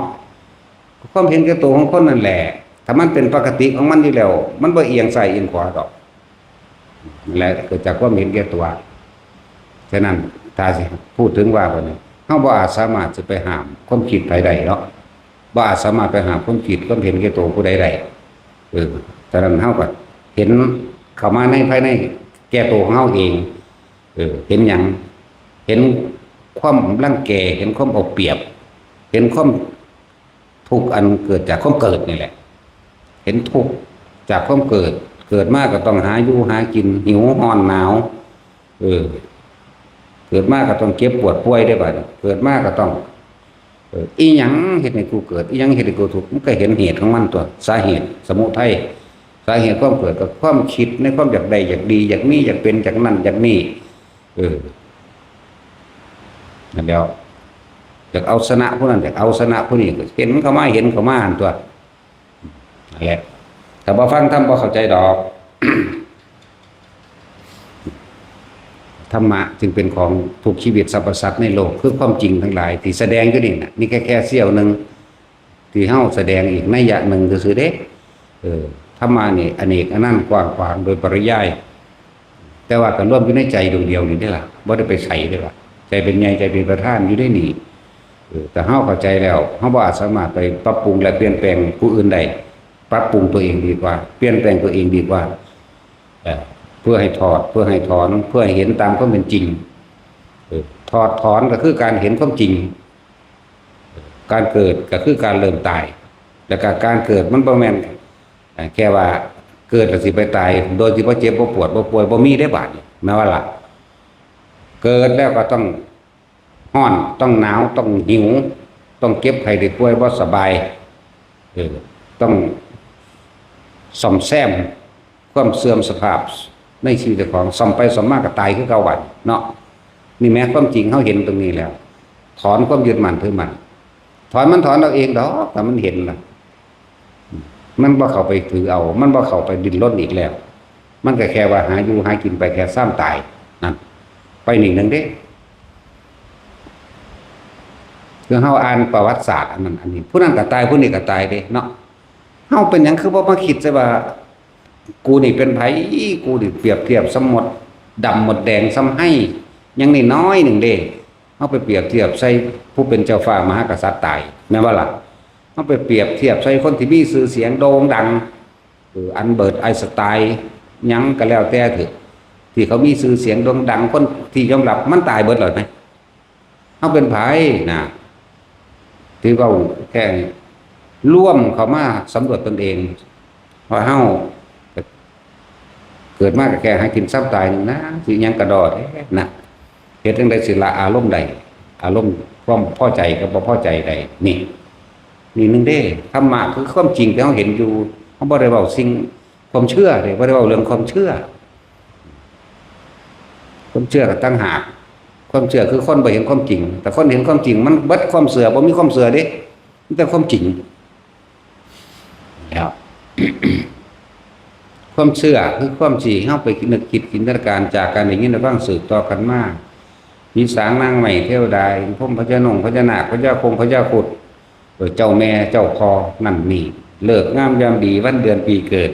ຄວາມເຫັນແກ່ໂຕຂອງຄົນນັ້ນແຫຼະ ຖ້າມັນເປັນປະກະຕິຂອງມັນຢູ່ແລ້ວ ມັນບໍ່ອຽງຊ້າຍອຽງຂວາດອກ. ນັ້ນແຫຼະ ເກີດຈາກຄວາມເຫັນແກ່ຕົວ. ສະນັ້ນ ຖ້າຊິ ພູດເຖິງວ່າບັດນີ້ ເຮົາບໍ່ອາດສາມາດຊິໄປຫ້າມຄວາມຄິດໃຜໄດ້ເນາະ ບໍ່ອາດສາມາດໄປຫ້າມຄວາມຄິດ ຄວາມເຫັນແກ່ໂຕຜູ້ໃດໄດ້. ເອີ ສະນັ້ນເຮົາກໍເຫັນເຂົ້າມາໃນພາຍໃນແກ່ໂຕຂອງເຮົາເອງ. ເອີ ເຫັນຫຍັງ? ເຫັນຄວາມລັງແກ ເຫັນຄວາມເອົາປຽບ ເຫັນຄວາມ ທຸກອັນເກີດຈາກຄວາມເກີດນີ້ແຫຼະ ເຫັນທຸກຈາກຄວາມເກີດ ເກີດມາກໍຕ້ອງຫາຢູ່ຫາກິນ ຫິວຮ້ອນໜາວ ເອີ ເກີດມາກໍຕ້ອງເຈັບປວດປ່ວຍເດ້ບາດນີ້ ເກີດມາກໍຕ້ອງ ເອີ ອີຫຍັງເຮັດໃຫ້ກູເກີດ ອີຫຍັງເຮັດໃຫ້ກູທຸກ ມັນກໍເຫັນເຫດຂອງມັນຕົວະ ສາເຫດ ສະມຸໄທ ສາເຫດຄວາມເກີດກໍຄວາມຄິດໃນຄວາມຢາກໄດ້ ຢາກດີ ຢາກມີ ຢາກເປັນ ຢາກນັ້ນ ຢາກນີ້ ເອີ ນັ້ນແຫຼ້ວ ຢາກເອົາຊະນະຜູ້ນັ້ນ ຢາກເອົາຊະນະຜູ້ນີ້ ກໍເຫັນເຂົ້າມາ ເຫັນເຂົ້າມາຫັ້ນຕົວະ ນັ້ນແຫຼະ. ຖ້າບໍ່ຟັງທຳ ບໍ່ເຂົ້າໃຈດອກ. ທຳມະຈຶ່ງເປັນຂອງທຸກຊີວິດສັບພະສັດໃນໂລກ ຄືຄວາມຈິງທັງຫຼາຍທີ່ສະແດງຢູ່ນີ້ນະ ນີ້ແຄ່ ແຄ່ສ່ຽວໜຶ່ງ ທີ່ເຮົາສະແດງອີກໄນຍະໜຶ່ງຊື່ໆເດ້. ເອີ ທຳມະນີ້ອະເນກອະນັນກວ້າງຂວາງໂດຍປະລິຍາຍ ແຕ່ວ່າກໍລວມຢູ່ໃນໃຈດວງດຽວນີ້ເດ້ລະ ບໍ່ໄດ້ໄປໃສເດ້ລະ. ໃຈເປັນໃຫຍ່ ໃຈເປັນປະທານຢູ່ໃນນີ້. ເອີ ຖ້າເຮົາເຂົ້າໃຈແລ້ວ ເຮົາບໍ່ອາດສາມາດໄປປັບປຸງ ແລະ ປ່ຽນແປງຜູ້ອື່ນໄດ້. ປັບປຸງຕົວເອງດີກວ່າ ປ່ຽນແປງຕົວເອງດີກວ່າ ເອີ ເພື່ອໃຫ້ຖອດ ເພື່ອໃຫ້ຖອນ ເພື່ອໃຫ້ເຫັນຕາມຄວາມເປັນຈິງ. ເອີ ຖອດຖອນກໍຄືການເຫັນຄວາມຈິງ. ການເກີດກໍຄືການເລີ່ມຕາຍ ແລ້ວກໍການເກີດມັນບໍ່ແມ່ນ ເອີ ແຄ່ວ່າເກີດແລ້ວຊິໄປຕາຍໂດຍທີ່ບໍ່ເຈັບ ບໍ່ປວດ ບໍ່ປ່ວຍ ບໍ່ມີເດ້ບາດນີ້ ແມ່ນວ່າລະ? ເກີດແລ້ວກໍຕ້ອງຮ້ອນ ຕ້ອງໜາວ ຕ້ອງຫິວ ຕ້ອງເຈັບໄຂ້ໄດ້ປ່ວຍ ບໍ່ສະບາຍ ເອີ ຕ້ອງສ້ອມແຊມ ຄວາມເສື່ອມສະພາບໃນຊີວິດເຈົ້າຂອງ ສ່ອມໄປສ່ອມມາກໍຕາຍຄືເກົ່າບັດເນາະ. ນີ້ແມ່ນຄວາມຈິງ ເຮົາເຫັນຕົງນີ້ແລ້ວ ຖອນຄວາມຍຶດໝັ້ນຖືໝັ້ນ. ຖອນມັນຖອນເອົາເອງດອກ ຖ້າມັນເຫັນລະ ມັນບໍ່ເຂົ້າໄປຖືເອົາ ມັນບໍ່ເຂົ້າໄປດີ້ນລົນອີກແລ້ວ. ມັນກໍແຄ່ວ່າຫາຢູ່ຫາກິນໄປແຄ່ຊາມຕາຍນັ້ນ ໄປນີ້ໜຶ່ງເດ້. ຄືເຮົາອ່ານປະຫວັດສາດອັນນັ້ນອັນນີ້ ຜູ້ນັ້ນກໍຕາຍ ຜູ້ນີ້ກໍຕາຍເດ້ເນາະ. ເຮົາເປັນຫຍັງຄືບໍ່ມາຄິດໃສ່ວ່າ ກູນີ້ເປັນໃຜ? ກູນີ້ປຽບທຽບສຳໝົດ ດຳໝົດແດງສ່ຳໄຮ ຍັງນ້ອຍໆໜຶ່ງເດ້. ເຮົາໄປປຽບທຽບໃສ່ຜູ້ເປັນເຈົ້າຟ້າມະຫາກະສັດຕາຍ ແມ່ນບໍ່ລະ? ເຮົາໄປປຽບທຽບໃສ່ຄົນທີ່ມີຊື່ສຽງໂດ່ງດັງ ເອີ ອັນເບີດ ໄອສະຕາຍ ຫຍັງກໍແລ້ວແຕ່ເຖາະ ທີ່ເຂົາມີຊື່ສຽງໂດ່ງດັງ ຄົນທີ່ຍອມຮັບ ມັນຕາຍເບິດແລ້ວນະ. ເຮົາເປັນໃຜນະ ທີ່ເວົ້າແຄ່ລວມເຂົ້າມາສຳຫຼວດຕົນເອງ ວ່າເຮົາເກີດມາກໍແຄ່ຫາກິນຊຳຕາຍນີ້ນະ ຊິຫຍັງກະດໍແທ້ນະ. ເຮັດຈັ່ງໃດຊິລະອາລົມໄດ້ ອາລົມຄວາມພໍໃຈກັບບໍ່ພໍໃຈໄດ້ ນີ້ ນີ້ໜຶ່ງເດ້. ທຳມະຄືຄວາມຈິງທີ່ເຮົາເຫັນຢູ່ ເຮົາບໍ່ໄດ້ເວົ້າສິ່ງ ຄວາມເຊື່ອເດ້ ບໍ່ໄດ້ເວົ້າເລື່ອງຄວາມເຊື່ອ. ຄວາມເຊື່ອກໍຕ່າງຫາກ ຄວາມເຊື່ອຄືຄົນບໍ່ເຫັນຄວາມຈິງ ແຕ່ຄົນເຫັນຄວາມຈິງ ມັນເບິດຄວາມເຊື່ອ ບໍ່ມີຄວາມເຊື່ອເດ້ ມີແຕ່ຄວາມຈິງ. ແລ້ວ ຄວາມເຊື່ອຄືຄວາມທີ່ເຮົາໄປນຶກຄິດຈິນຕະນາການ ຈາກການໄດ້ຍິນໄດ້ຟັງສືບຕໍ່ກັນມາ ຜີສາງນາງໄມ້ ເທວດາ ພົມ ພະຍານົງ ພະຍານາກ ພະຍາຄົງ ພະຍາຄຸດ ເອີ ເຈົ້າແມ່ເຈົ້າພໍ່ນັ້ນນີ້ ເລີກງາມຍາມດີ ວັນເດືອນປີເກີດ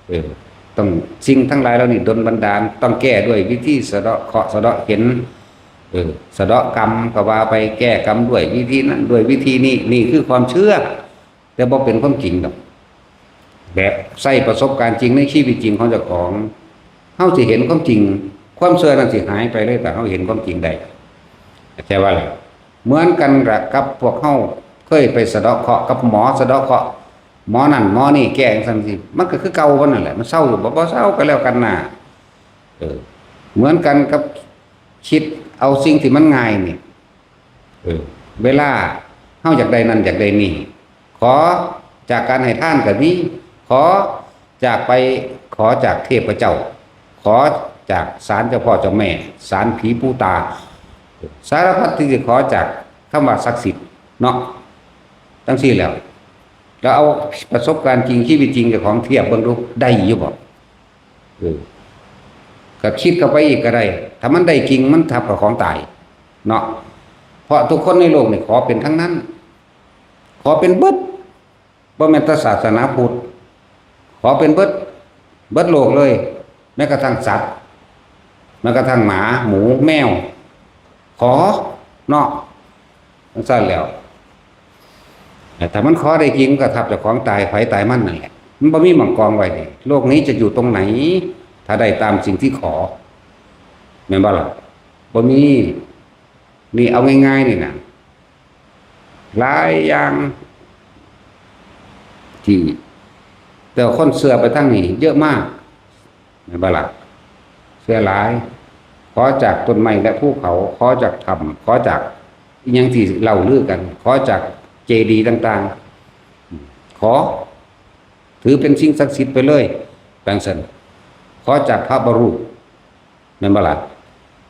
ເອີ ຕ້ອງ ສິ່ງທັງຫຼາຍເຫຼົ່ານີ້ດົນບັນດານ ຕ້ອງແກ້ດ້ວຍວິທີສະເດາະເຄາະ ສະເດາະເຂັນ ເອີ ສະເດາະກຳກໍວ່າໄປ ແກ້ກຳດ້ວຍວິທີນັ້ນ ດ້ວຍວິທີນີ້ ນີ້ຄືຄວາມເຊື່ອ ແຕ່ບໍ່ເປັນຄວາມຈິງດອກ. ແບບໃຊ້ປະສົບການຈິງໃນຊີວິດຈິງຂອງເຈົ້າຂອງ ເຮົາຊິເຫັນຄວາມຈິງ ຄວາມເຊື່ອນັ້ນຊິຫາຍໄປເລີຍ ຖ້າເຮົາເຫັນຄວາມຈິງໄດ້ ເຂົ້າໃຈວ່າລະ? ເໝືອນກັນລະກັບພວກເຮົາເຄີຍໄປສະເດາະເຄາະກັບໝໍ ສະເດາະເຄາະໝໍນັ້ນໝໍນີ້ ແກ້ຈັ່ງຊັ້ນຈັ່ງຊີ້ ມັນກໍຄືເກົ່າມັນນັ້ນແຫຼະ ມັນເຊົາຢູ່ບໍ່? ບໍ່ເຊົາ ກໍແລ້ວກັນນາ. ເອີ ເໝືອນກັນກັບຄິດເອົາສິ່ງທີ່ມັນງ່າຍນີ້ ເອີ ເວລາເຮົາຢາກໄດ້ນັ້ນຢາກໄດ້ນີ້ ຂໍຈາກການໃຫ້ທານກໍມີ ຂໍຈາກໄປ ຂໍຈາກເທບພະເຈົ້າ ຂໍ ຈາກສານເຈົ້າພໍ່ເຈົ້າແມ່ ສານຜີປູຕາ ສາລະພັດທີ່ຈະຂໍຈາກຄຳວ່າສັກສິດເນາະ ຈັ່ງຊີ້ແລ້ວ ແລ້ວເອົາປະສົບການຈິງ ຊີວິດຈິງເຈົ້າຂອງທຽບເບິ່ງດູ ໄດ້ຢູ່ບໍ່? ເອີ ກໍຄິດເຂົ້າໄປອີກກໍໄດ້ ຖ້າມັນໄດ້ຈິງ ມັນທັບກັບຂອງຕາຍເນາະ ເພາະທຸກຄົນໃນໂລກນີ້ຂໍເປັນທັງນັ້ນ ຂໍເປັນເບິດ ບໍ່ແມ່ນແຕ່ສາສະໜາພຸດ ຂໍເປັນເບິດ ເບິດໂລກເລີຍ ແມ້ກະທັ່ງສັດ ແມ້ກະທັ່ງໝາ ໝູ ແມວ ຂໍເນາະ ຈັ່ງຊັ້ນແລ້ວ ແຕ່ຖ້າມັນຂໍໄດ້ຈິງ ມັນກໍທັບເຈົ້າຂອງຕາຍ ໃຜຕາຍມັນນັ້ນແຫຼະ ມັນບໍ່ມີໝ່ອງກອງໄວ້ເດ້ ໂລກນີ້ຈະຢູ່ຕົງໃດ ຖ້າໄດ້ຕາມສິ່ງທີ່ຂໍ ແມ່ນບໍ່ລະ? ບໍ່ມີ ນີ້ເອົາງ່າຍໆ ນີ້ນະ ຫຼາຍຢ່າງທີ່ ແຕ່ວ່າຄົນເຊື່ອໄປທາງນີ້ເຍອະມາກ ແມ່ນບໍ່ລະ? ເຊື່ອຫຼາຍ ຂໍຈາກຕົ້ນໄມ້ ແລະ ພູເຂົາ ຂໍຈາກຖ້ຳ ຂໍຈາກອີ່ຫຍັງທີ່ເລົ່າລືກັນ ຂໍຈາກເຈດີຕ່າງໆ ຂໍ ຖືເປັນສິ່ງສັກສິດໄປເລີຍ ຈັ່ງຊັ້ນ ຂໍຈາກພະບະຮູບ ແມ່ນບໍ່ລະ?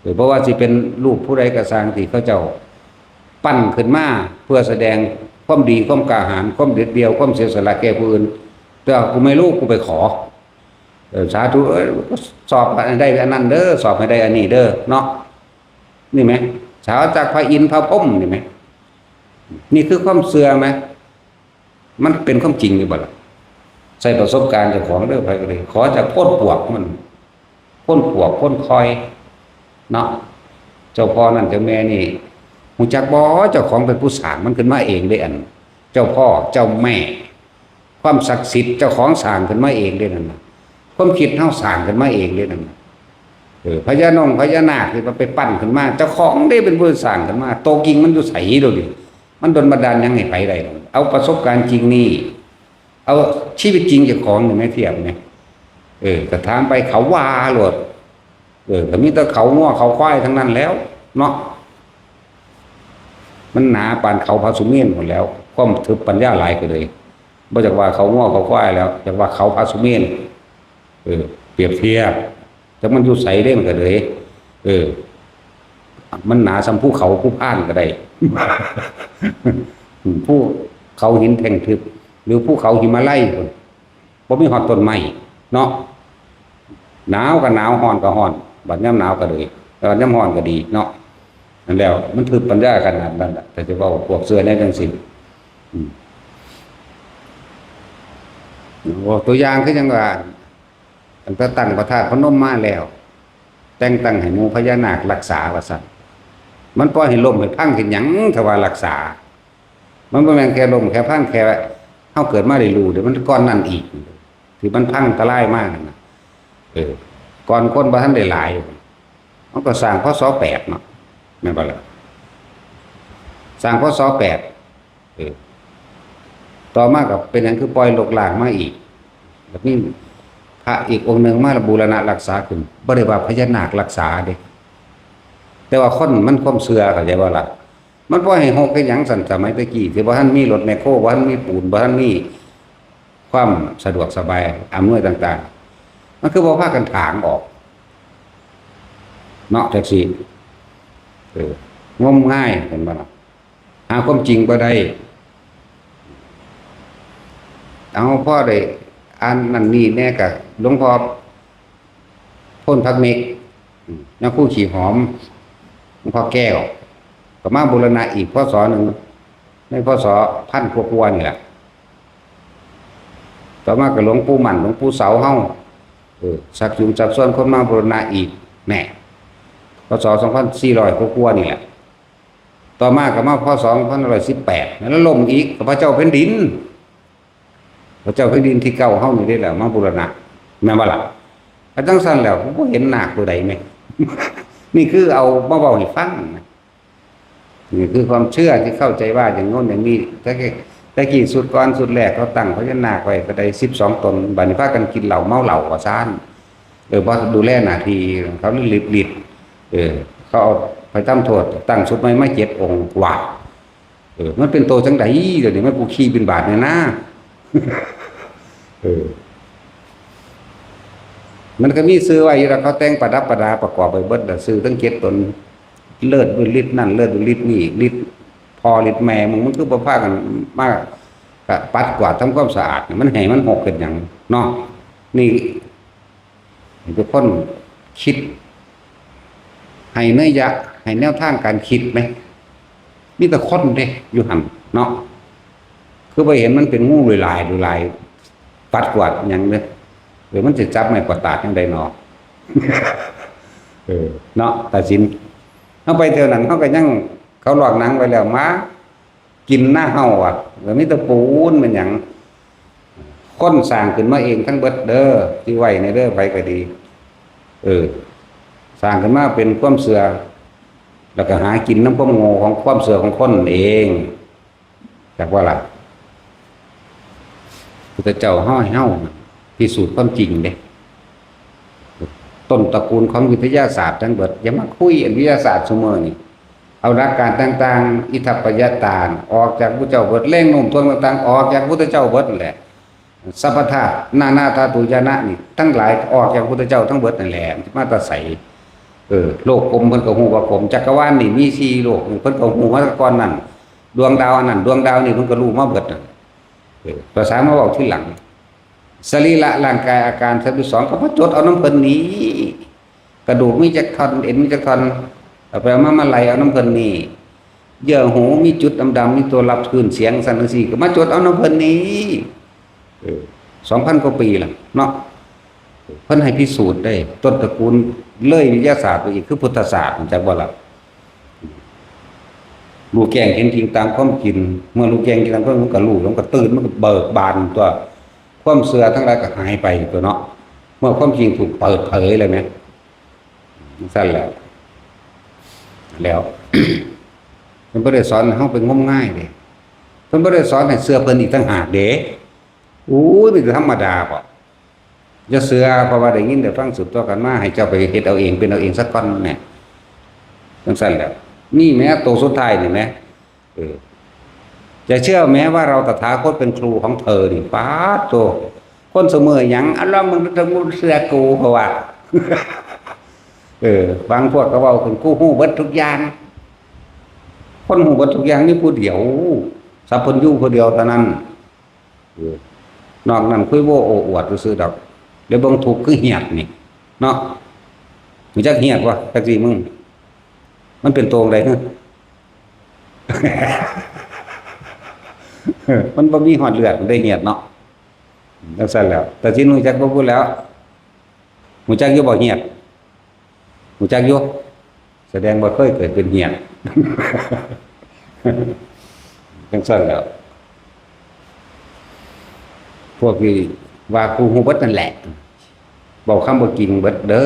ເອີ ບໍ່ວ່າຊິເປັນຮູບຜູ້ໃດກໍຊ່າງ ທີ່ເຂົາເຈົ້າປັ້ນຂຶ້ນມາເພື່ອສະແດງຄວາມດີ ຄວາມກ້າຫານ ຄວາມເດັດດ່ຽວ ຄວາມເສຍສະຫຼະແກ່ຜູ້ອື່ນ ແຕ່ວ່າກູໄມ່ຮູ້ ກູໄປຂໍ ເອີ ສາທຸເອີຍ ສອບໃຫ້ໄດ້ອັນນັ້ນເດີ ສອບໃຫ້ໄດ້ອັນນີ້ເດີເນາະ ນີ້ແໝ ສາວຈາກພະອິນພະພົມ ນີ້ແໝ ນີ້ຄືຄວາມເຊື່ອແໝ ມັນເປັນຄວາມຈິງຢູ່ບໍ່ລະ? ໃຊ້ປະສົບການເຈົ້າຂອງເດີ ໃຜກໍໄດ້ ຂໍຈາກໂພນປວກມັນ ໂພນປວກ ໂພນຄອຍເນາະ ເຈົ້າພໍ່ນັ້ນເຈົ້າແມ່ນີ້ ຮູ້ຈັກບໍ່? ເຈົ້າຂອງເປັນຜູ້ສ້າງມັນຂຶ້ນມາເອງເດ້ ອັນເຈົ້າພໍ່ເຈົ້າແມ່ ຄວາມສັກສິດ ເຈົ້າຂອງສ້າງຂຶ້ນມາເອງເດ້ນັ້ນນະ ຄວາມຄິດເຮົາສ້າງຂຶ້ນມາເອງເດ້ນັ້ນນະ ເອີ ພະຍານົງພະຍານາກທີ່ວ່າໄປປັ້ນຂຶ້ນມາ ເຈົ້າຂອງເດ້ເປັນຜູ້ສ້າງຂຶ້ນມາ ໂຕຈິງມັນຢູ່ໃສໂດດນີ້? ມັນດົນບັນດານຫຍັງໃຫ້ໃຜໄດ້? ເອົາປະສົບການຈິງນີ້ ເອົາຊີວິດຈິງເຈົ້າຂອງນີ້ມາທຽບແດ່ ເອີ ກະຖາມໄປເຂົາວ່າໂລດ ເອີ ກະມີແຕ່ເຂົາງົວເຂົາຄວາຍທັງນັ້ນແລ້ວເນາະ ມັນໜາປານເຂົາພະສຸເມນພຸ້ນແລ້ວ ຄວາມທຶບປັນຍາຫຼາຍກະເລີຍ ບໍ່ຢາກວ່າເຂົາງົວເຂົາຄວາຍແລ້ວ ຢາກວ່າເຂົາພະສຸເມນ ເອີ ປຽບທຽບ ຈັກມັນຢູ່ໃສເດ້ ມັນກະເລີຍ ເອີ ມັນໜາສ່ຳພູເຂົາພູພານກະໄດ້ ພູເຂົາຫີນແທ່ງທຶບ ຫຼື ພູເຂົາຫິມາໄລພຸ້ນ ບໍ່ມີຮອດຕົ້ນໄມ້ເນາະ ໜາວກະໜາວ ຮ້ອນກະຮ້ອນ ບັດຍາມໜາວກະເລີຍ ແຕ່ວ່າຍາມຮ້ອນກະດີເນາະ ນັ້ນແລ້ວ ມັນທຶບປັນຍາຂະໜາດນັ້ນລະ ຖ້າຈະເວົ້າພວກເຊື່ອແນວຈັ່ງຊີ້ ອືມ ຕົວຢ່າງຄືຫຍັງວ່າ ຕັ້ງແຕ່ຕັ້ງພະທາດພະນົມມາແລ້ວ ແຕ່ງຕັ້ງໃຫ້ໝູ່ພະຍານາກລັກສາວ່າຊັ້ນ ມັນປ່ອຍໃຫ້ລົ້ມໃຫ້ພັງເຮັດຫຍັງ ຖ້າວ່າລັກສາ ມັນບໍ່ແມ່ນແຄ່ລົ້ມແຄ່ພັງ ແຄ່ເຮົາເກີດມາໄດ້ຮູ້ເດ້ ມັນກ່ອນນັ້ນອີກ ທີ່ມັນພັງທະລາຍມານັ້ນນະ ເອີ ກ່ອນຄົນບໍ່ທັນໄດ້ຫຼາຍ ເຮົາກໍສ້າງ ພ.ສ. ແປດເນາະ ແມ່ນບໍ່ລະ? ສ້າງ ພ.ສ. ແປດ ເອີ ຕໍ່ມາກໍເປັນຫຍັງຄືປ່ອຍລົກລ້າງມາອີກ ແລ້ວມີພະອີກອົງໜຶ່ງມາບູລະນະລັກສາຂຶ້ນ ບໍ່ໄດ້ວ່າພະຍານາກລັກສາເດ້ ແຕ່ວ່າຄົນມັນຄວາມເຊື່ອ ເຂົ້າໃຈບໍ່ລະ? ມັນບໍ່ໃຫ້ຮົກເຮັດຫຍັງຊັ້ນ ສະໄໝແຕ່ກີ້ທີ່ບໍ່ທັນມີລົດແມັກໂຄ ບໍ່ທັນມີປູນ ບໍ່ທັນມີຄວາມສະດວກສະບາຍອຳນວຍຕ່າງໆ ມັນຄືບໍ່ພາກັນຖາງອອກເນາະ ຈັ່ງຊີ້ ເອີ ງົມງາຍ ເຫັນບໍ່ລະ? ຫາຄວາມຈິງບໍ່ໄດ້ ເອົາ ພໍໄດ້ອ່ານນັ້ນນີ້ແດ່ ກະຫຼວງພໍ່ ໂພນຜັກເມັກ ຍາຄູຂີ້ຫອມ ຫຼວງພໍ່ແກ້ວ ກໍມາບູລະນະອີກ ພ.ສ. ໜຶ່ງ ໃນ ພ.ສ. ພັນກວ່າໆນີ້ແຫຼະ ຕໍ່ມາກໍຫຼວງປູ່ໝັ້ນ ຫຼວງປູ່ເສົາເຮົາ ເອີ ຊັກຈູງຊັກຊວນຄົນມາບູລະນະອີກແນ່ ພ.ສ. ສອງພັນສີ່ຮ້ອຍກວ່າໆນີ້ແຫຼະ ຕໍ່ມາກໍມາ ພ.ສ. ສອງພັນຫ້າຮ້ອຍສິບແປດ ນັ້ນລະລົ້ມອີກ ກໍພະເຈົ້າແຜ່ນດິນ ພະເຈົ້າແຜ່ນດິນທີເກົ້າເຮົານີ້ເດ້ແຫຼະ ມາບູລະນະ ແມ່ນບໍ່ລະ? ຄັນຈັ່ງຊັ້ນແລ້ວ ບໍ່ເຫັນນາກໂຕໃດແມະ ນີ້ຄືເອົາມາເວົ້າໃຫ້ຟັງນະ ນີ້ຄືຄວາມເຊື່ອທີ່ເຂົ້າໃຈວ່າຢ່າງໂນ້ນຢ່າງນີ້ ແຕ່ ແຕ່ກີ້ຊຸດກ່ອນຊຸດແລກເຂົາຕັ້ງພະຍານາກໄວ້ກໍໄດ້ສິບສອງຕົນ ບາດນີ້ພາກັນກິນເຫຼົ້າເມົາເຫຼົ້າວ່າຊັ້ນ ເອີ ບໍ່ດູແລໜ້າທີ່ ເຂົາເລີຍລິດ ເອີ ເຂົາເອົາໄປທຳໂທດ ຕັ້ງຊຸດໃໝ່ມາເຈັດອົງ ວ້າ ເອີ ມັນເປັນໂຕຈັ່ງໃດ ດຽວນີ້ມັນຜູ້ຂີ່ບິນບາດນີ້ນາ ເອີ ມັນກໍມີຊື່ໄວ້ຢູ່ແລ້ວ ເຂົາແຕ່ງປະດັບປະດາປະກອບໄວ້ເບິດແລ້ວ ຊື່ທັງເຈັດຕົນ ເລີດດ້ວຍລິດນັ້ນ ເລີດດ້ວຍລິດນີ້ ລິດພໍ່ລິດແມ່ ມຶງ ມັນຄືບໍ່ພາກັນມາ ກະປັດກວາດທຳຄວາມສະອາດ ມັນໃຫ້ມັນຮົກເຮັດຫຍັງເນາະ? ນີ້ ໃຫ້ທຸກຄົນຄິດ ໃຫ້ນັຍຍະ ໃຫ້ແນວທາງການຄິດແໝ ມີແຕ່ຄົນເດ້ຢູ່ຫັ້ນເນາະ ຄືບໍ່ເຫັນມັນເປັນງູຫຼວຍໆ ຫຼວຍໆ ປັດກວາດຫຍັງເດ້ ເອີ ມັນຊິຈັບໄມ້ກວາດຕາດຈັ່ງໃດເນາະ? ເອີ ເນາະ ຕາສິນ ເຮົາໄປແຖວນັ້ນ ເຮົາກໍຍັງ ເຂົາລອກໜັງໄວ້ແລ້ວ ໝາ ກິນໜ້າເຫົ່າອະ ກໍມີແຕ່ປູນແມ່ນຫຍັງ ຄົນສ້າງຂຶ້ນມາເອງທັງເບິດເດີ ຊິໄວ້ແດ່ເດີ ໃຜກໍດີ ເອີ ສ້າງຂຶ້ນມາເປັນຄວາມເຊື່ອ ແລ້ວກໍຫາກິນນຳຄວາມໂງ່ຂອງຄວາມເຊື່ອຂອງຄົນເອງ ຈັກວ່າລະ? ພຸດທະເຈົ້າເຮົາໃຫ້ເຮົາພິສູດຄວາມຈິງເດ້ ຕົ້ນຕະກູນຂອງວິທະຍາສາດທັງເບິດ ຢ່າມາຄຸຍອັນວິທະຍາສາດຊຸມື້ນີ້ ເອົາຫຼັກການຕ່າງໆ ອິດຖະປະຍະຕາ ອອກຈາກພຸດທະເຈົ້າເບິດ ແຮງໂນ້ມຖ່ວງຕ່າງໆ ອອກຈາກພຸດທະເຈົ້າເບິດນັ້ນແຫຼະ ສັບພະທາດ ນານາທາຕຸຍານະນີ້ ທັງຫຼາຍອອກຈາກພຸດທະເຈົ້າທັງເບິດນັ້ນແຫຼະ ມາແຕ່ໃສ? ເອີ ໂລກກົມເພິ່ນກໍຮູ້ວ່າກົມ ຈັກກະວານນີ້ມີສີ່ໂລກ ເພິ່ນກໍຮູ້ມາແຕ່ກ່ອນນັ້ນ ດວງດາວອັນນັ້ນ ດວງດາວນີ້ ເພິ່ນກໍຮູ້ມາເບິດນັ້ນ ເອີ ພາສາມາເວົ້າທີຫຼັງ ສະລີລະຮ່າງກາຍອາການສາມສິບສອງ ກໍມາຈົດເອົານຳເພິ່ນນີ້ ກະດູກມີຈັກທ່ອນ ເອັນມີຈັກທ່ອນ ເອົາໄປເອົາມາ ມາໄລ່ເອົານຳເພິ່ນນີ້ ເຍື່ອຫູມີຈຸດດຳໆ ມີຕົວຮັບຄື້ນສຽງ ຊັ້ນຈັ່ງຊີ້ ກໍມາຈົດເອົານຳເພິ່ນນີ້ ເອີ ສອງພັນກວ່າປີລະເນາະ ເພິ່ນໃຫ້ພິສູດໄດ້ ຕົ້ນຕະກູນເລີຍວິທະຍາສາດໄປອີກ ຄືພຸດທະສາດ ຮູ້ຈັກບໍ່ລະ? ຮູ້ແຈ້ງເຫັນຈິງຕາມຄວາມຈິງ ເມື່ອຮູ້ແຈ້ງເຫັນຈິງຕາມຄວາມຈິງ ມັນກໍຮູ້ ມັນກໍຕື່ນ ມັນກໍເບີກບານຕົວະ ຄວາມເຊື່ອທັງຫຼາຍກໍຫາຍໄປຕົວະເນາະ ເມື່ອຄວາມຈິງຖືກເປີດເຜີຍແລ້ວແໝ ຈັ່ງຊັ້ນແຫຼະ ແລ້ວ ເພິ່ນບໍ່ໄດ້ສອນໃຫ້ເຮົາໄປງົມງາຍເດ້ ເພິ່ນບໍ່ໄດ້ສອນໃຫ້ເຊື່ອເພິ່ນອີກຕ່າງຫາກເດ້ ໂອ້ຍ ມັນຈະທຳມະດາບໍ? ຢ່າເຊື່ອ ເພາະວ່າໄດ້ຍິນໄດ້ຟັງສືບຕໍ່ກັນມາ ໃຫ້ເຈົ້າໄປເຮັດເອົາເອງ ເປັນເອົາເອງສາກ່ອນແດ່ ຈັ່ງຊັ້ນແຫຼະ ນີ້ແໝ ໂຕສຸດທ້າຍນີ້ແໝ ເອີ ຈະເຊື່ອไหมว่าเราตถาคตเป็นครูของเธอ ນີ້ ປາດໂທ້ ຄົນຊຸມື້ຫຍັງ ເອົາລອງເບິ່ງເຖິງບໍ່ເຊື່ອກູ ເຂົາວ່າ ເອີ ບາງພວກກໍເວົ້າຂຶ້ນ ກູຮູ້ເບິດທຸກຢ່າງ ຄົນຮູ້ເບິດທຸກຢ່າງມີຜູ້ດຽວ ສັບພັນຍູຜູ້ດຽວເທົ່ານັ້ນ ເອີ ນອກນັ້ນຄຸຍໂອ້ອວດຊື່ໆດອກ ແລ້ວເບິ່ງທຸກຄືຫຽດນີ້ເນາະ ຮູ້ຈັກຫຽດບໍ່? ຈັກຊິມຶງ ມັນເປັນໂຕຈັ່ງໃດ? ມັນບໍ່ມີຮອດເລືອດ ມັນໄດ້ຫຽດເນາະ ຈັ່ງຊັ້ນແຫຼະ ຕາຊິນຮູ້ຈັກບໍ່? ບໍ່ແລ້ວ ຮູ້ຈັກຢູ່ບໍ່ຫຽດ? ຮູ້ຈັກຢູ່? ສະແດງວ່າເຄີຍເກີດເປັນຫຽດ ຈັ່ງຊັ້ນແຫຼະ ພວກທີ່ວ່າກູຮູ້ເບິດນັ້ນແຫຼະ ເວົ້າຄຳບໍ່ຈິງເບິດເດີ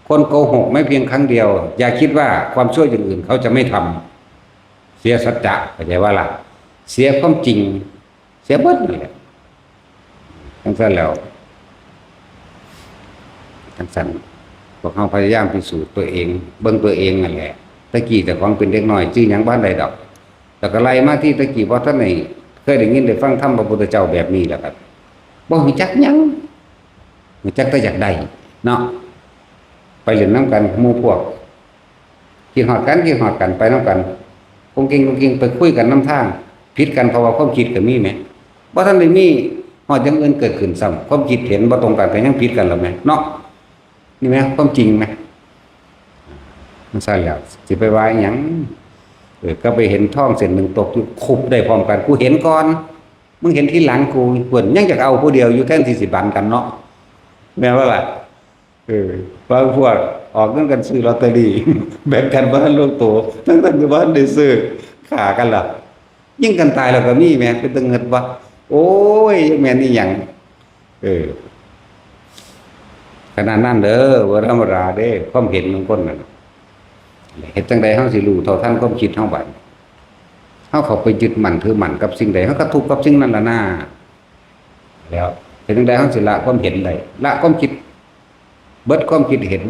คนโกหกแม้เพียงครั้งเดียว อย่าคิดว่าความชั่วอย่างอื่นเขาจะไม่ทำ เสียสัจจะ ເຂົ້າໃຈວ່າລະ ເສຍຄວາມຈິງ ເສຍເບິດນັ້ນແຫຼະ ຈັ່ງຊັ້ນແລ້ວ ຈັ່ງຊັ້ນ ພວກເຮົາພະຍາຍາມພິສູດຕົວເອງ ເບິ່ງຕົວເອງນັ້ນແຫຼະ ແຕ່ກີ້ເຈົ້າຂອງເປັນເດັກນ້ອຍ ຊື່ຫຍັງບໍ່ທັນໄດ້ດອກ ແລ້ວກໍໄລ່ມາທີ່ແຕ່ກີ້ບໍ່ທັນໄດ້ ເຄີຍໄດ້ຍິນໄດ້ຟັງທຳພະພຸດທະເຈົ້າແບບນີ້ແລ້ວກໍບໍ່ຮູ້ຈັກຫຍັງ ຮູ້ຈັກແຕ່ຢາກໄດ້ເນາະ ໄປຫຼິ້ນນຳກັນໝູ່ພວກ ຄິດຮອດກັນ ຄິດຮອດກັນ ໄປນຳກັນ ກົງເກັງ ກົງເກັງ ໄປຄຸຍກັນນຳທາງ ຜິດກັນເພາະວ່າຄວາມຄິດກໍມີແໝ ບໍ່ທັນໄດ້ມີຮອດຢ່າງອື່ນເກີດຂຶ້ນຊ້ຳ ຄວາມຄິດເຫັນບໍ່ຕົງກັນກໍຍັງຜິດກັນແລ້ວແໝເນາະ ນີ້ແໝ ຄວາມຈິງແໝ ມັນຊັ້ນແຫຼະ ຊິໄປວ່າອີ່ຫຍັງ ເອີ ກໍໄປເຫັນທອງເສັ້ນໜຶ່ງຕົກຢູ່ ຄຸບໄດ້ພ້ອມກັນ ກູເຫັນກ່ອນ ມຶງເຫັນທີຫຼັງ ກູເພິ່ນຍັງຢາກເອົາຜູ້ດຽວຢູ່ ແທນທີ່ຊິບັນກັນເນາະ ແມ່ນບໍ່ລະ? ເອີ ບາງພວກອອກເງິນກັນຊື້ລອດເຕີຣີ ແບ່ງກັນບໍ່ທັນລົງໂຕ ທັງໆທີ່ບໍ່ທັນໄດ້ຊື້ ຂ້າກັນລະ ຍິງກັນຕາຍແລ້ວກໍມີແໝ ເປັນຕາເງິດບໍ່? ໂອ້ຍ ຈັກແມ່ນອີ່ຫຍັງ ເອີ ຂະໜາດນັ້ນເດີ ບໍ່ທຳມະດາເດ້ ຄວາມເຫັນຂອງຄົນນັ້ນ ເຮັດຈັ່ງໃດເຮົາຊິຮູ້ເທົ່າທັນຄວາມຄິດເຮົາບາດນີ້? ເຮົາເຂົ້າໄປຍຶດໝັ້ນຖືໝັ້ນກັບສິ່ງໃດ ເຮົາກໍທຸກກັບສິ່ງນັ້ນລະນາ ແລ້ວເຮັດຈັ່ງໃດເຮົາຊິລະຄວາມເຫັນໄດ້ ລະຄວາມຄິດ ເບິດຄວາມຄິດເຫັນ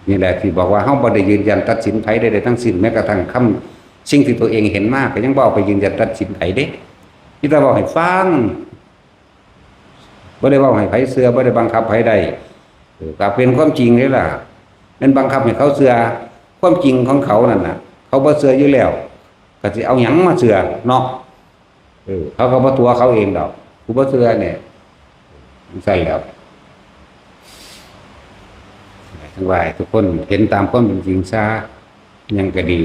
ນີ້ແຫຼະທີ່ບອກວ່າເຮົາບໍ່ໄດ້ຢືນຢັນຕັດສິນໃຜໃດໆທັງສິ້ນ ແມ້ກະທັ່ງຄຳ ສິ່ງທີ່ຕົວເອງເຫັນມາກໍຍັງບໍ່ເອົາໄປຢືນຢັນຕັດສິນໃຜເດ້ ມີແຕ່ເວົ້າໃຫ້ຟັງ ບໍ່ໄດ້ເວົ້າໃຫ້ໃຜເຊື່ອ ບໍ່ໄດ້ບັງຄັບໃຜໄດ້. ເອີ ກໍເປັນຄວາມຈິງເດ້ລະ. ແມ່ນບັງຄັບໃຫ້ເຂົາເຊື່ອຄວາມຈິງຂອງເຂົານັ້ນນະ ເຂົາບໍ່ເຊື່ອຢູ່ແລ້ວ ກໍຊິເອົາຫຍັງມາເຊື່ອເນາະ? ເອີ ເຂົາກໍບໍ່ຕົວະເຂົາເອງດອກ ຜູ້ບໍ່ເຊື່ອນີ້. ຈັ່ງຊັ້ນແຫຼະ ຈັ່ງວ່າໃຫ້ທຸກຄົນເຫັນຕາມຄວາມເປັນຈິງຊະ. ຫຍັງກໍດີ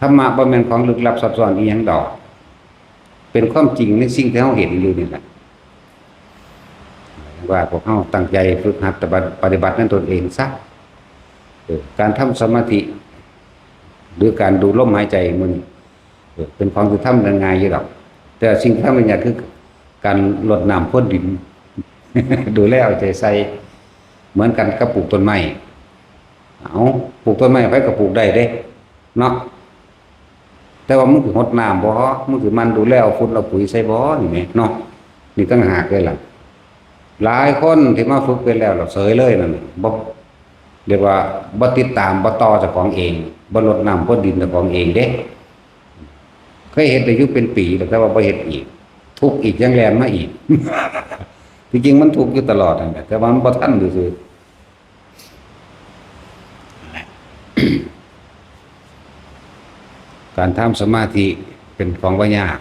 ທຳມະບໍ່ແມ່ນຂອງລຶກລັບຊັບຊ້ອນອີ່ຫຍັງດອກ ເປັນຄວາມຈິງໃນສິ່ງທີ່ເຮົາເຫັນຢູ່ນີ້ແຫຼະ. ວ່າພວກເຮົາຕັ້ງໃຈຝຶກຫັດປະຕິບັດໃນຕົນເອງຊະ. ເອີ ການທຳສະມາທິ ຫຼື ການດູລົມຫາຍໃຈມື້ນີ້ ເອີ ເປັນຂອງທີ່ທຳໄດ້ງ່າຍຢູ່ດອກ ແຕ່ສິ່ງທີ່ທຳໄດ້ຍາກຄືການລົດນ້ຳພຣວນດິນ ດູແລເອົາໃຈໃສ່ ເໝືອນກັນກັບປູກຕົ້ນໄມ້. ເອົາ ປູກຕົ້ນໄມ້ໃຜກໍປູກໄດ້ເດ້ເນາະ ແຕ່ວ່າມຶງຊິຫົດນ້ຳບໍ່? ມຶງຊິໝັ່ນດູແລເອົາຝຸ່ນເອົາປຸຍໃສ່ບໍ່? ນີ້ແໝ່ເນາະ ນີ້ຕ່າງຫາກເລີຍລະ. ຫຼາຍຄົນທີ່ມາຝຶກເປັນແລ້ວລະເສີຍເລີຍນັ້ນ ບໍ່ ເອີ້ນວ່າບໍ່ຕິດຕາມ ບໍ່ຕໍ່ເຈົ້າຂອງເອງ ບໍ່ລົດນ້ຳພຣວນດິນເຈົ້າຂອງເອງເດ້. ເຄີຍເຮັດໄດ້ຢູ່ເປັນປີແລ້ວ ແຕ່ວ່າບໍ່ເຮັດອີກ ທຸກອີກ ຍັງແລ່ນມາອີກ. ທີ່ຈິງມັນທຸກຢູ່ຕະຫຼອດນັ້ນແຫຼະ ແຕ່ວ່າມັນບໍ່ທັນຊື່ໆ. ການທຳສະມາທິເປັນຂອງບໍ່ຍາກ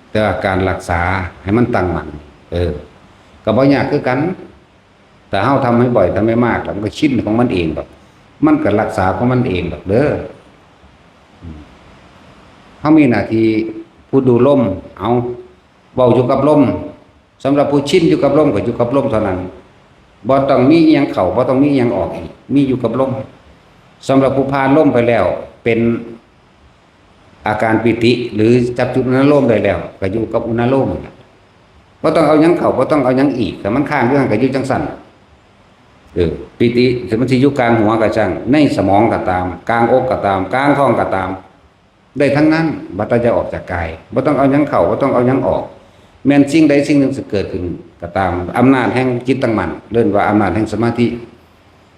ແຕ່ວ່າການຮັກສາໃຫ້ມັນຕັ້ງໝັ້ນ ເອີ ກໍບໍ່ຍາກຄືກັນ. ຖ້າເຮົາທຳໃຫ້ບ່ອຍ ທຳໃຫ້ມາກ ແລ້ວມັນກໍຊິນຂອງມັນເອງດອກ ມັນກໍຮັກສາຂອງມັນເອງດອກເດີ. ເຮົາມີໜ້າທີ່ຜູ້ດູລົມ ເອົາ ເວົ້າຢູ່ກັບລົມ. ສຳລັບຜູ້ຊິນຢູ່ກັບລົມກໍຢູ່ກັບລົມເທົ່ານັ້ນ ບໍ່ຕ້ອງມີອີ່ຫຍັງເຂົ້າ ບໍ່ຕ້ອງມີອີ່ຫຍັງອອກອີກ ມີຢູ່ກັບລົມ. ສຳລັບຜູ້ຜ່ານລົມໄປແລ້ວ ເປັນອາການປີຕິ ຫຼື ຈັບຈຸດອຸນາໂລມໄດ້ແລ້ວ ກໍຢູ່ກັບອຸນາໂລມນັ້ນແຫຼະ ບໍ່ຕ້ອງເອົາຫຍັງເຂົ້າ ບໍ່ຕ້ອງເອົາຫຍັງອີກ ຖ້າມັນຄ້າງຢູ່ຫັ້ນກໍຢູ່ຈັ່ງຊັ້ນ. ເອີ ປີຕິ ມັນຊິຢູ່ກາງຫົວກໍຊ່າງ ໃນສະໝອງກໍຕາມ ກາງອົກກໍຕາມ ກາງທ້ອງກໍຕາມ ໄດ້ທັງນັ້ນ ບັດຕະຢ່າອອກຈາກກາຍ ບໍ່ຕ້ອງເອົາຫຍັງເຂົ້າ ບໍ່ຕ້ອງເອົາຫຍັງອອກ. ແມ່ນສິ່ງໃດສິ່ງໜຶ່ງຊິເກີດຂຶ້ນກໍຕາມ ອຳນາດແຫ່ງຈິດຕັ້ງໝັ້ນ ເອີ້ນວ່າອຳນາດແຫ່ງສະມາທິ.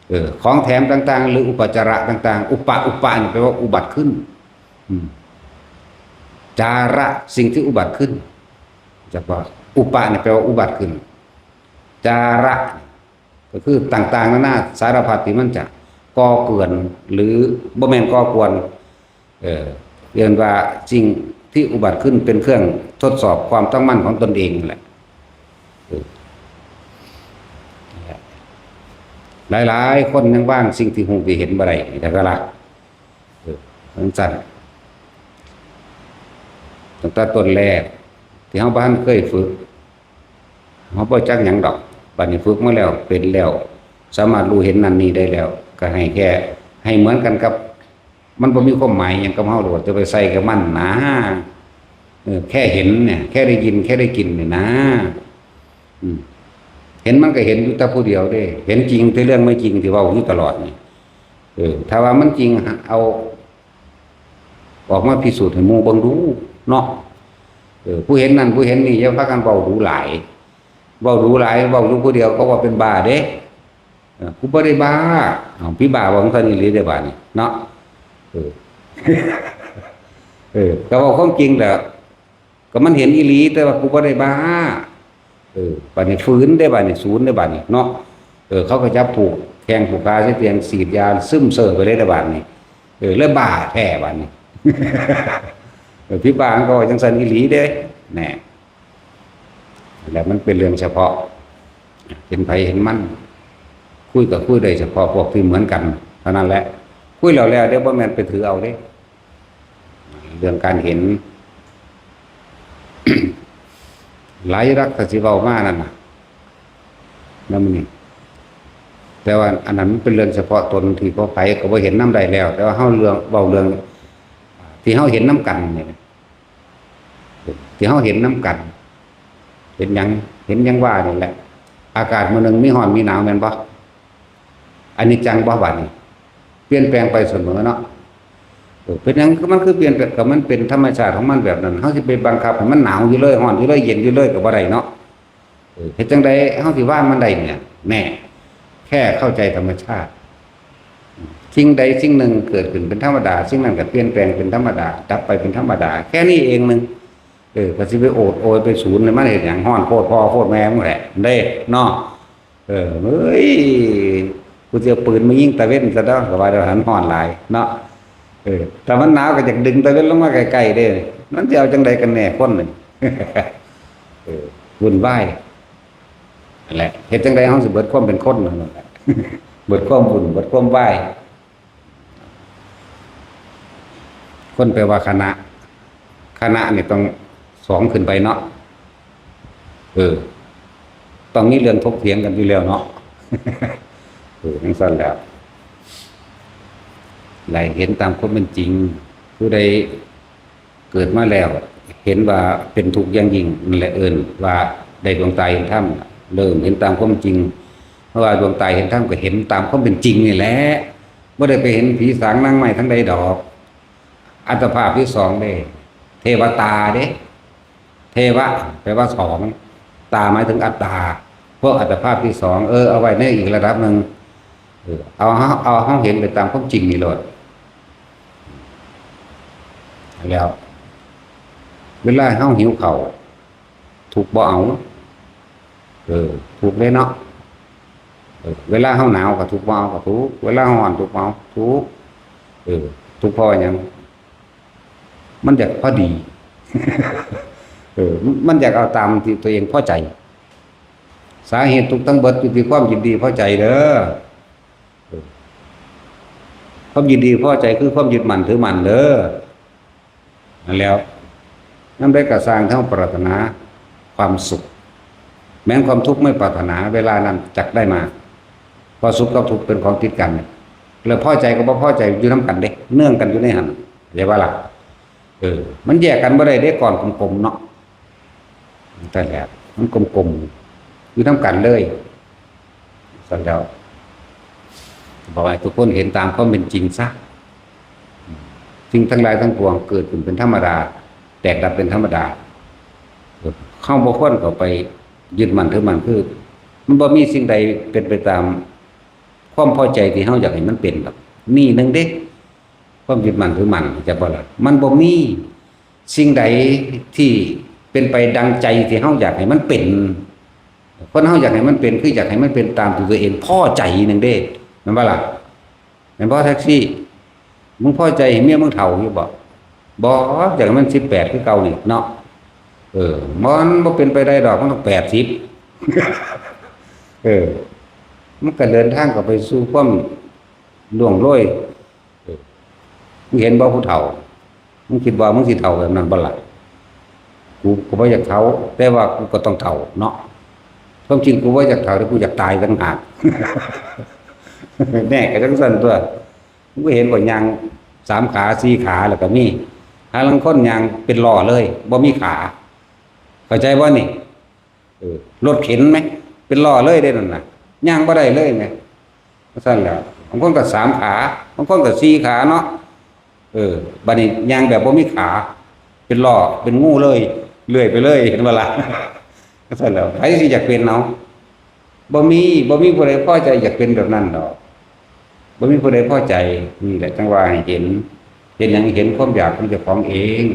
ເອີ ຂອງແຖມຕ່າງໆ ຫຼື ອຸປະຈາລະຕ່າງໆ ອຸປະ ອຸປະນີ້ແປວ່າອຸບັດຂຶ້ນ ອືມ ຈາລະ ສິ່ງທີ່ອຸບັດຂຶ້ນ ຈັກວ່າ ອຸປະນີ້ແປວ່າອຸບັດຂຶ້ນ ຈາລະ ກໍຄືຕ່າງໆນານາສາລະພັດທີ່ມັນຈະກໍ່ເກີນ ຫຼື ບໍ່ແມ່ນກໍ່ກວນ ເອີ ເອີ້ນວ່າສິ່ງທີ່ອຸບັດຂຶ້ນເປັນເຄື່ອງທົດສອບຄວາມຕັ້ງໝັ້ນຂອງຕົນເອງນັ້ນແຫຼະ. ເອີ ຫຼາຍໆຄົນຍັງວາງສິ່ງທີ່ຮູ້ທີ່ເຫັນບໍ່ໄດ້ ຈັກວ່າລະ ເອີ ຈັ່ງຊັ້ນ ຕັ້ງແຕ່ຕົ້ນແລກທີ່ເຮົາບໍ່ທັນເຄີຍຝຶກ ເຮົາບໍ່ຈັກຫຍັງດອກ. ບັດນີ້ຝຶກມາແລ້ວ ເປັນແລ້ວ ສາມາດຮູ້ເຫັນນັ້ນນີ້ໄດ້ແລ້ວ ກໍໃຫ້ແຄ່ ໃຫ້ເໝືອນກັນກັບ ມັນບໍ່ມີຄວາມໝາຍຫຍັງກັບເຮົາໂລດ ຈະໄປໃສ່ກັບມັນນາ. ເອີ ແຄ່ເຫັນນີ້ ແຄ່ໄດ້ຍິນ ແຄ່ໄດ້ກິນນີ້ນາ ອືມ ເຫັນມັນກໍເຫັນຢູ່ແຕ່ຜູ້ດຽວເດ້ ເຫັນຈິງແຕ່ເລື່ອງໄມ່ຈິງທີ່ເວົ້າຢູ່ຕະຫຼອດນີ້. ເອີ ຖ້າວ່າມັນຈິງ ເອົາອອກມາພິສູດໃຫ້ໝູ່ເບິ່ງດູເນາະ. ເອີ ຜູ້ເຫັນນັ້ນຜູ້ເຫັນນີ້ ຢ່າພາກັນເວົ້າດູຫຼາຍ ເວົ້າດູຫຼາຍ ເວົ້າຢູ່ຜູ້ດຽວ ເຂົາວ່າເປັນບ້າເດ້. ເອີ ກູບໍ່ໄດ້ບ້າ ເອົາ ຜີບ້າວ່າຈັ່ງຊັ້ນອີ່ຫຼີເດ້ບາດນີ້ເນາະ. ເອີ ເອີ ກໍເວົ້າຄວາມຈິງແຫຼະ ກໍມັນເຫັນອີ່ຫຼີ ແຕ່ວ່າກູບໍ່ໄດ້ບ້າ. ເອີ ບາດນີ້ຝືນເດ້ ບາດນີ້ສູນເດ້ ບາດນີ້ເນາະ. ເອີ ເຂົາກໍຈັບຜູກແຂ້ງຜູກຂາໃສ່ຕຽງ ສີດຢາຊຶມເຊີໄປເລີຍເດ້ບາດນີ້. ເອີ ແລ້ວບ້າແທ້ບາດນີ້. ເອີ ຜີບ້າມັນກໍເວົ້າຈັ່ງຊັ້ນອີ່ຫຼີເດ້ ແນ່. ແລ້ວມັນເປັນເລື່ອງສະເພາະ ເຫັນໃຜເຫັນມັນ ຄຸຍກໍຄຸຍໄດ້ສະເພາະພວກທີ່ເໝືອນກັນເທົ່ານັ້ນແຫຼະ. ຄຸຍແລ້ວແລ້ວເດ້ ບໍ່ແມ່ນໄປຖືເອົາເດ້. ເລື່ອງການເຫັນ ຫຼາຍລັກ ຖ້າຊິເວົ້າມານັ້ນນະ ນຳນີ້ ແຕ່ວ່າອັນນັ້ນມັນເປັນເລື່ອງສະເພາະຕົນ ທີ່ໃຜກໍບໍ່ເຫັນນຳໄດ້ແລ້ວ. ແຕ່ວ່າເຮົາເລື່ອງ ເວົ້າເລື່ອງທີ່ເຮົາເຫັນນຳກັນນີ້ ທີ່ເຮົາເຫັນນຳກັນ ເຫັນຫຍັງ? ເຫັນຫຍັງວ່ານີ້ແຫຼະ ອາກາດມື້ໜຶ່ງມີຮ້ອນມີໜາວແມ່ນບໍ່? ອະນິດຈັງບໍ່ບາດນີ້? ປ່ຽນແປງໄປສະເໝີເນາະ. ເອີ ເປັນຫຍັງ ມັນຄືປ່ຽນແປງ? ກໍມັນເປັນທຳມະຊາດຂອງມັນແບບນັ້ນ ເຮົາຊິໄປບັງຄັບໃຫ້ມັນໜາວຢູ່ເລີຍ ຮ້ອນຢູ່ເລີຍ ເຢັນຢູ່ເລີຍກໍບໍ່ໄດ້ເນາະ. ເອີ ເຮັດຈັ່ງໃດເຮົາຊິວາງມັນໄດ້ນີ້? ແນ່ ແຄ່ເຂົ້າໃຈທຳມະຊາດ ສິ່ງໃດສິ່ງໜຶ່ງເກີດຂຶ້ນເປັນທຳມະດາ ສິ່ງນັ້ນກໍປ່ຽນແປງເປັນທຳມະດາ ດັບໄປເປັນທຳມະດາ ແຄ່ນີ້ເອງໜຶ່ງ. ເອີ ກໍຊິໄປໂອດໂອຍໄປສູນໃຫ້ມັນເຮັດຫຍັງ? ຮ້ອນໂພດພໍ່ໂພດແມ່ມຶງແຫຼະເດ້ເນາະ. ເອີ ເອີຍ ກູຊິເອົາປືນມາຍິງຕາເວັນຊະດອກ ກໍວ່າແນວຫັ້ນ ຮ້ອນຫຼາຍເນາະ. ເອີ ຖ້າມັນໜາວກໍຢາກດຶງຕາເວັນລົງມາໃກ້ໆເດ້. ມັນຊິເອົາຈັ່ງໃດກັນແນ່ຄົນນີ້? ເອີ ວຸ້ນວາຍ ນັ້ນແຫຼະ. ເຮັດຈັ່ງໃດເຮົາຊິເບິດຄວາມເປັນຄົນນັ້ນແຫຼະ? ເບິດຄວາມວຸ້ນ ເບິດຄວາມວາຍ. ຄົນແປວ່າຄະນະ, ຄະນະນີ້ຕ້ອງສອງຂຶ້ນໄປເນາະ. ເອີ ຕ້ອງມີເລື່ອງຖົກຖຽງກັນຢູ່ແລ້ວເນາະ. ເອີ ຈັ່ງຊັ້ນແຫຼະ. ໄດ້ເຫັນຕາມຄວາມເປັນຈິງ. ຜູ້ໃດເກີດມາແລ້ວເຫັນວ່າເປັນທຸກຢ່າງຍິ່ງ, ນັ້ນແຫຼະເອີ້ນວ່າໄດ້ດວງຕາເຫັນທຳ. ເລີ່ມເຫັນຕາມຄວາມຈິງ, ເພາະວ່າດວງຕາເຫັນທຳກໍເຫັນຕາມຄວາມເປັນຈິງນີ້ແຫຼະ. ບໍ່ໄດ້ໄປເຫັນຜີສາງນາງໄມ້ທາງໃດດອກ. ອັດຕະພາບທີສອງເດ້ ເທວະຕາເດ້ ເທວະ ແປວ່າສອງ ຕາໝາຍເຖິງອັດຕາ ພວກອັດຕະພາບທີສອງ ເອີ ເອົາໄວ້ໃນອີກລະດັບໜຶ່ງ ເອີ ເອົາເຮົາ ເອົາເຮົາເຫັນໄປຕາມຄວາມຈິງນີ້ໂລດ. ແລ້ວເວລາເຮົາຫິວເຂົ້າ ທຸກບໍ່ເອົາ? ເອີ ທຸກເດ້ເນາະ. ເອີ ເວລາເຮົາໜາວກໍທຸກບໍ່ເອົາ? ກໍທຸກ. ເວລາເຮົາຮ້ອນທຸກບໍ່ເອົາ? ທຸກ. ເອີ ທຸກເພາະວ່າຫຍັງ? ມັນຢາກພໍດີ. ເອີ ມັນຢາກເອົາຕາມທີ່ຕົວເອງພໍໃຈ. ສາເຫດທຸກທັງເບິດຢູ່ທີ່ຄວາມຍິນດີພໍໃຈເດີ. ເອີ ຄວາມຍິນດີພໍໃຈຄືຄວາມຍຶດໝັ້ນຖືໝັ້ນເດີ. ນັ້ນແລ້ວ ຍາມໃດກໍຊ່າງທີ່ເຮົາປາດຖະໜາຄວາມສຸກ, ແມ່ນຄວາມທຸກໄມ່ປາດຖະໜາ ເວລານັ້ນຈັກໄດ້ມາ. ເພາະສຸກກັບທຸກເປັນຂອງຕິດກັນ ແລ້ວພໍໃຈກັບບໍ່ພໍໃຈຢູ່ນຳກັນເດ້ ເນື່ອງກັນຢູ່ໃນຫັ້ນ ເຫັນບໍ່ລະ? ເອີ ມັນແຍກກັນບໍ່ໄດ້ເດ້ ກ້ອນກົມໆເນາະ. ນັ້ນແຫຼະ ມັນກົມໆຢູ່ນຳກັນເລີຍ. ຊັ້ນແລ້ວ ບອກໃຫ້ທຸກຄົນເຫັນຕາມຄວາມເປັນຈິງຊະ. ສິ່ງທັງຫຼາຍທັງປວງເກີດຂຶ້ນເປັນທຳມະດາ, ແຕກດັບເປັນທຳມະດາ. ເຮົາບໍ່ຄວນເຂົ້າໄປຍຶດໝັ້ນຖືໝັ້ນ ຄືມັນບໍ່ມີສິ່ງໃດເປັນໄປຕາມຄວາມພໍໃຈທີ່ເຮົາຢາກໃຫ້ມັນເປັນດອກ. ນີ້ໜຶ່ງເດ້ ຄວາມຍຶດໝັ້ນຖືໝັ້ນ ເຈົ້າບໍ່ລະ? ມັນບໍ່ມີສິ່ງໃດທີ່ເປັນໄປດັ່ງໃຈທີ່ເຮົາຢາກໃຫ້ມັນເປັນ. ຄົນເຮົາຢາກໃຫ້ມັນເປັນ ຄືຢາກໃຫ້ມັນເປັນຕາມທີ່ຕົວເອງພໍໃຈໜຶ່ງເດ້ ແມ່ນບໍ່ລະ? ແມ່ນບໍ່ແທັກຊີ? ມຶງພໍໃຈໃຫ້ເມຍມຶງເຖົ້າຢູ່ບໍ່? ບໍ່, ຢາກໃຫ້ມັນສິບແປດຄືເກົ່ານີ້ເນາະ. ເອີ ມັນບໍ່ເປັນໄປໄດ້ດອກ, ມັນຕ້ອງແປດສິບ. ເອີ ມັນກໍເດີນທາງເຂົ້າໄປສູ່ຄວາມລ່ວງໂລຍ. ເອີ ມຶງເຫັນບໍ່ຜູ້ເຖົ້າ? ມຶງຄິດວ່າມຶງຊິເຖົ້າແບບນັ້ນບໍ່ລະ? ກູກໍບໍ່ຢາກເຖົ້າ, ແຕ່ວ່າກູກໍຕ້ອງເຖົ້າເນາະ. ຄວາມຈິງກູບໍ່ຢາກເຖົ້າ, ແຕ່ກູຢາກຕາຍຕ່າງຫາກ. ແນ່ ກໍຈັ່ງຊັ້ນຕົວະ. ມຶງບໍ່ເຫັນບໍ່ ຍ່າງສາມຂາ ສີ່ຂາ ແລ້ວກໍມີ. ຫາລາງຄົນຍ່າງເປັນລໍ້ເລີຍ ບໍ່ມີຂາ. ເຂົ້າໃຈບໍ່ນີ້? ເອີ ລົດເຂັນແມ ເປັນລໍ້ເລີຍເດ້ນັ້ນນະ, ຍ່າງບໍ່ໄດ້ເລີຍແມ. ຈັ່ງຊັ້ນແຫຼະ ບາງຄົນກໍສາມຂາ ບາງຄົນກໍສີ່ຂາເນາະ. ເອີ ບາດນີ້ຍ່າງແບບບໍ່ມີຂາ ເປັນລໍ້ເປັນງູເລີຍ ເລື່ອຍໄປເລີຍ ເຫັນບໍ່ລະ? ຈັ່ງຊັ້ນແຫຼະ ໃຜຊິຢາກເປັນເອົາ? ບໍ່ມີ ບໍ່ມີຜູ້ໃດພໍໃຈຢາກເປັນແບບນັ້ນດອກ. ບໍ່ມີຜູ້ໃດພໍໃຈ. ນີ້ແຫຼະ ຈັ່ງວ່າໃຫ້ເຫັນ. ເຫັນຫຍັງ? ເຫັນຄວາມຢາກຂອງເຈົ້າຂອງເອງ.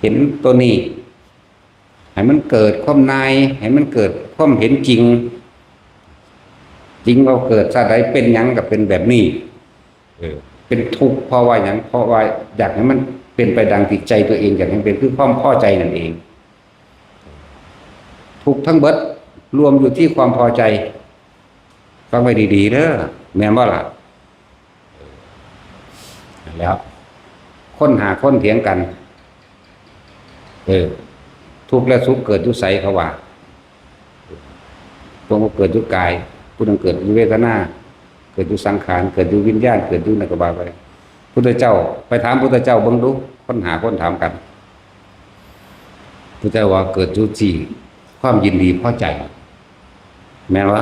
ເຫັນໂຕນີ້ ໃຫ້ມັນເກີດຄວາມນາຍ ໃຫ້ມັນເກີດຄວາມເຫັນຈິງ. ຈິງວ່າເກີດຊາດໃດເປັນຫຍັງກໍເປັນແບບນີ້. ເອີ ເປັນທຸກເພາະວ່າຫຍັງ? ເພາະວ່າຢາກໃຫ້ມັນເປັນໄປດັ່ງທີ່ໃຈຕົວເອງຢາກໃຫ້ເປັນ ຄືຄວາມພໍໃຈນັ້ນເອງ. ທຸກທັງເບິດລວມຢູ່ທີ່ຄວາມພໍໃຈ. ຟັງໄວ້ດີໆເດີ ແມ່ນບໍ່ລະ? ແລ້ວ ຄົນຫ້າຄົນຖຽງກັນ ເອີ ທຸກແລະສຸກເກີດຢູ່ໃສ ເຂົາວ່າ. ພວກເຮົາເກີດຢູ່ກາຍ, ຜູ້ໜຶ່ງເກີດຢູ່ເວທະນາ, ເກີດຢູ່ສັງຂານ, ເກີດຢູ່ວິນຍານ, ເກີດຢູ່ນັ້ນກໍວ່າໄປ. ພຸດທະເຈົ້າ ໄປຖາມພຸດທະເຈົ້າເບິ່ງດູ, ຄົນຫ້າຄົນຖາມກັນ. ພຸດທະເຈົ້າວ່າເກີດຢູ່ທີ່ຄວາມຍິນດີພໍໃຈ. ແມ່ນບໍ່?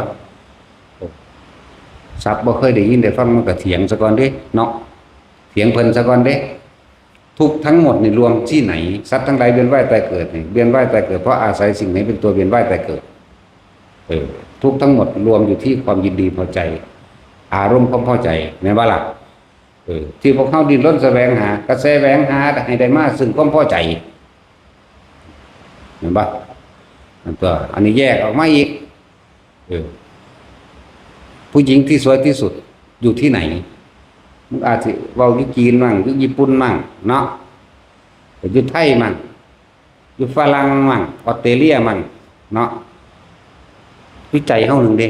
ສັບບໍ່ເຄີຍໄດ້ຍິນໄດ້ຟັງ ມັນກໍຖຽງສາກ່ອນເດ້ເນາະ, ຖຽງເພິ່ນສາກ່ອນເດ້. ທຸກທັງໝົດນີ້ລວມທີ່ໄຫນ? ສັດທັງຫຼາຍວຽນວ່າຍຕາຍເກີດນີ້ ວຽນວ່າຍຕາຍເກີດ ເພາະອາໄສສິ່ງໃດເປັນຕົວວຽນວ່າຍຕາຍເກີດ? ເອີ ທຸກທັງໝົດລວມຢູ່ທີ່ຄວາມຍິນດີພໍໃຈ, ອາລົມຄວາມພໍໃຈ, ແມ່ນບໍ່ລະ? ເອີ ທີ່ພວກເຮົາດີ້ນລົນສະແຫວງຫາ, ກະແສແຫວງຫາໃຫ້ໄດ້ມາເຊິ່ງຄວາມພໍໃຈ. ແມ່ນບໍ່? ອັນຕົວ ອັນນີ້ແຍກອອກມາອີກ ເອີ ຜູ້ຍິງທີ່ສວຍທີ່ສຸດຢູ່ທີ່ໃນ? ມັນອາດຊິເວົ້າຢູ່ຈີນມັ້ງ ຢູ່ຍີ່ປຸ່ນມັ້ງເນາະ ຢູ່ໄທມັ້ງ ຢູ່ຝຣັ່ງມັ້ງ ອອສເຕຣເລັຽມັ້ງເນາະ ຢູ່ໃຈເຮົາໜຶ່ງເດ້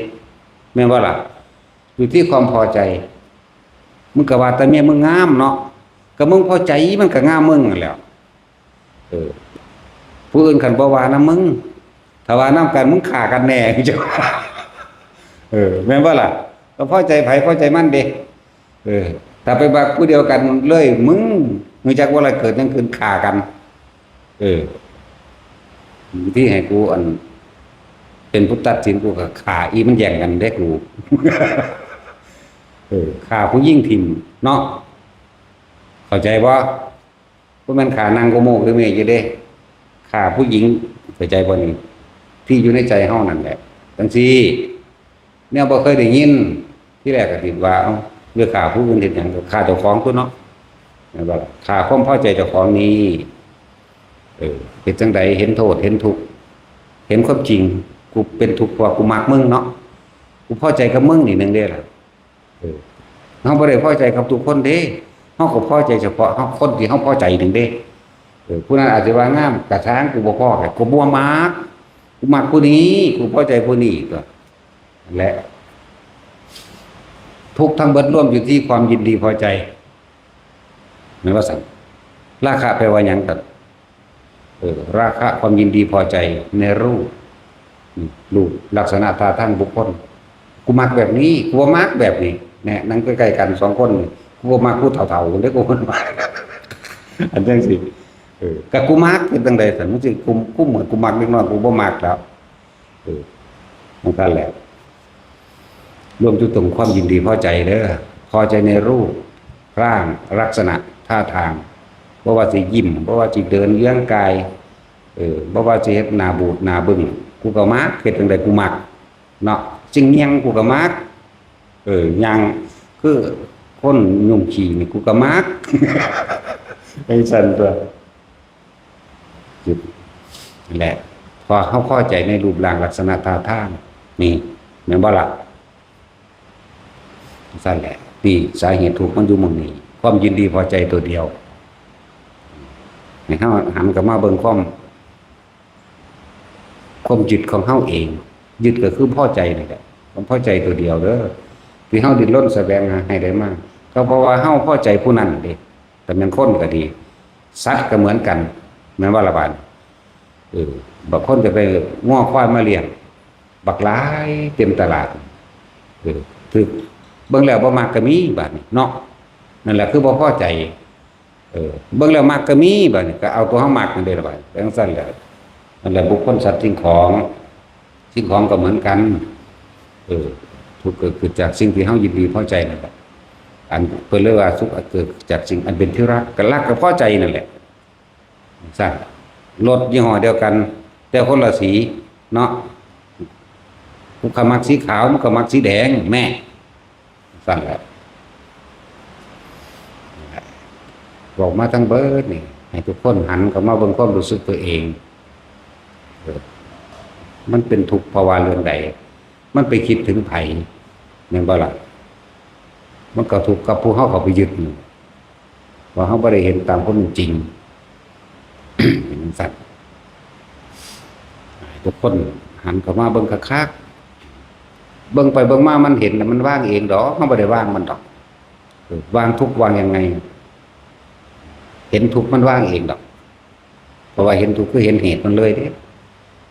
ແມ່ນບໍ່ລະ? ຢູ່ທີ່ຄວາມພໍໃຈ. ມຶງກໍວ່າແຕ່ເມຍມຶງງາມເນາະ ກໍມຶງພໍໃຈມັນກໍງາມມຶງຫັ້ນແຫຼ້ວ. ເອີ ຜູ້ອື່ນຄັນບໍ່ວ່ານຳມຶງ ຖ້າວ່ານຳກັນມຶງຂ້າກັນແນ່ ເຈົ້າ ເອີ ແມ່ນບໍ່ລະ? ກໍພໍໃຈໃຜພໍໃຈມັນເດ້. ເອີ ຖ້າໄປມັກຜູ້ດຽວກັນເລີຍ ມຶງຮູ້ຈັກບໍ່ລະ ເກີດຫຍັງຂຶ້ນ ຂ້າກັນ. ເອີ ທີ່ໃຫ້ກູອັນເປັນຜູ້ຕັດສິນ ກູກໍຂ້າອີ່ມັນແຍ່ງກັນເດ້ກູ ເອີ ຂ້າຜູ້ຍິງຖິ້ມເນາະ ເຂົ້າໃຈບໍ່? ບໍ່ແມ່ນຂ້ານາງໂກໂມຄືເມຢູ່ເດ້ ຂ້າຜູ້ຍິງ ເຂົ້າໃຈບໍ່ນີ້? ທີ່ຢູ່ໃນໃຈເຮົານັ້ນແຫຼະ ຈັ່ງຊີ້ ແນວບໍ່ເຄີຍໄດ້ຍິນ ທີແລກກໍຄິດວ່າ ເອົ້າ ໄປຂ້າຜູ້ອື່ນເຮັດຫຍັງ? ກໍຂ້າເຈົ້າຂອງຕົວະເນາະ ແມ່ນບໍ່ລະ? ຂ້າຄວາມພໍໃຈເຈົ້າຂອງນີ້ ເອີ ເຮັດຈັ່ງໃດ? ເຫັນໂທດ ເຫັນທຸກ ເຫັນຄວາມຈິງ ກູເປັນທຸກເພາະວ່າກູມັກມຶງເນາະ ກູພໍໃຈກັບມຶງນີ້ໜຶ່ງເດ້ລະ. ເອີ ເຮົາບໍ່ໄດ້ພໍໃຈກັບທຸກຄົນເດ້ ເຮົາກໍພໍໃຈສະເພາະເຮົາ ຄົນທີ່ເຮົາພໍໃຈໜຶ່ງເດ້. ເອີ ຜູ້ນັ້ນອາດຊິວ່າງາມ ກະຊ່າງ ກູບໍ່ພໍ ແຕ່ກູບໍ່ມັກ ກູມັກຜູ້ນີ້ ກູພໍໃຈຜູ້ນີ້ ກໍນັ້ນແຫຼະ ທຸກທັງເບິດລວມຢູ່ທີ່ຄວາມຍິນດີພໍໃຈ ແມ່ນວ່າຊັ້ນ? ລາຄະແປວ່າຫຍັງ? ເອີ ລາຄະ ຄວາມຍິນດີພໍໃຈໃນຮູບ ອືມ ຮູບ ລັກສະນະ ທ່າທາງ ບຸກຄົນ ກູມັກແບບນີ້ ກູບໍ່ມັກແບບນີ້ ແນ່ ນັ່ງໃກ້ໆກັນສອງຄົນ ກູບໍ່ມັກຜູ້ເຖົ້າໆເດ້ ກູບໍ່ມັກ ອັນຈັ່ງຊີ້ ເອີ ກະກູມັກ ເຮັດຈັ່ງໃດຊັ້ນ? ມັນຊິ ກູ ກູເໝືອນ ກູມັກເດັກນ້ອຍ ກູບໍ່ມັກແລ້ວ. ເອີ ມັນກໍແຫຼະ ລວມຢູ່ຕົງຄວາມຍິນດີພໍໃຈເດີ ພໍໃຈໃນຮູບຮ່າງ ລັກສະນະ ທ່າທາງ ບໍ່ວ່າຊິຍິ້ມ ບໍ່ວ່າຊິເດີນເຍືອງກາຍ ເອີ ບໍ່ວ່າຊິເຮັດໜ້າບູດໜ້າບຶ້ງ ກູກໍມັກ ເຮັດຈັ່ງໃດກູມັກເນາະ ຊິຍ່ຽງກູກໍມັກ ເອີ ຍ່າງຄືຄົນຫຍຸ້ມຂີ້ນີ້ ກູກໍມັກ ຈັ່ງຊັ້ນຕົວະ. ແຫຼະ ເພາະເຮົາພໍໃຈໃນຮູບຮ່າງລັກສະນະທ່າທາງນີ້ ແມ່ນບໍ່ລະ? ຊັ້ນແຫຼະ ນີ້ສາເຫດທຸກມັນຢູ່ໝ່ອງນີ້ ຄວາມຍິນດີພໍໃຈຕົວດຽວ. ໃຫ້ເຮົາຫັນກັບມາເບິ່ງຄວາມ ຄວາມຍຶດຂອງເຮົາເອງ ຍຶດກໍຄືພໍໃຈນີ້ແຫຼະ ຄວາມພໍໃຈຕົວດຽວເດີ ທີ່ເຮົາດີ້ນລົນສະແຫວງຫາໃຫ້ໄດ້ມາ ກໍເພາະວ່າເຮົາພໍໃຈຜູ້ນັ້ນເດ້. ແຕ່ແມ່ນຄົນກໍດີ ສັດກໍເໝືອນກັນ ແມ່ນບໍ່ລະບາດນີ້? ເອີ ບາງຄົນກໍໄດ້ງົວຄວາຍມາລ້ຽງບັກຫຼາຍເຕັມຕະຫຼາດ ເອີ ຖືກເບິ່ງແລ້ວບໍ່ມັກກໍມີບາດນີ້ເນາະ ນັ້ນແຫຼະຄືບໍ່ພໍໃຈ ເອີ ເບິ່ງແລ້ວມັກກໍມີບາດນີ້ ກໍເອົາຕົວເຮົາມັກນັ້ນເດ້ລະບາດ ຈັ່ງຊັ້ນແຫຼະ. ນັ້ນແຫຼະ ບຸກຄົນ ສັດ ສິ່ງຂອງ ສິ່ງຂອງກໍເໝືອນກັນ ເອີ ທຸກເກີດຂຶ້ນຈາກສິ່ງທີ່ເຮົາຍິນດີພໍໃຈນັ້ນແຫຼະ ອັນເພິ່ນເລີຍວ່າ ສຸກເກີດຈາກສິ່ງອັນເປັນທີ່ຮັກ ກໍຮັກກໍພໍໃຈນັ້ນແຫຼະ ຊັ້ນ ລົດຍີ່ຫໍ້ດຽວກັນ ແຕ່ຄົນລະສີເນາະ ກູກໍມັກສີຂາວ ມຶງກໍມັກສີແດງ ແນ່ ຊັ້ນແຫຼະ ເວົ້າມາທັງເບິດນີ້ ໃຫ້ທຸກຄົນຫັນເຂົ້າມາເບິ່ງຄວາມຮູ້ສຶກຕົວເອງ ເອີ ມັນເປັນທຸກເພາະວ່າເລື່ອງໃດ? ມັນໄປຄິດເຖິງໃຜ? ແມ່ນບໍ່ລະ? ມັນກໍທຸກກັບຜູ້ເຮົາເຂົ້າໄປຍຶດນີ້ ວ່າເຮົາບໍ່ໄດ້ເຫັນຕາມຄວາມເປັນຈິງ ເປັນຈັ່ງຊັ້ນ ໃຫ້ທຸກຄົນຫັນເຂົ້າມາເບິ່ງຄັກໆ ເບິ່ງໄປເບິ່ງມາມັນເຫັນແລ້ວມັນວາງເອງດອກ ເຮົາບໍ່ໄດ້ວາງມັນດອກ ເອີ ວາງທຸກ ວາງຍັງໄງ? ເຫັນທຸກມັນວາງເອງດອກ ເພາະວ່າເຫັນທຸກຄືເຫັນເຫດມັນເລີຍເດ້.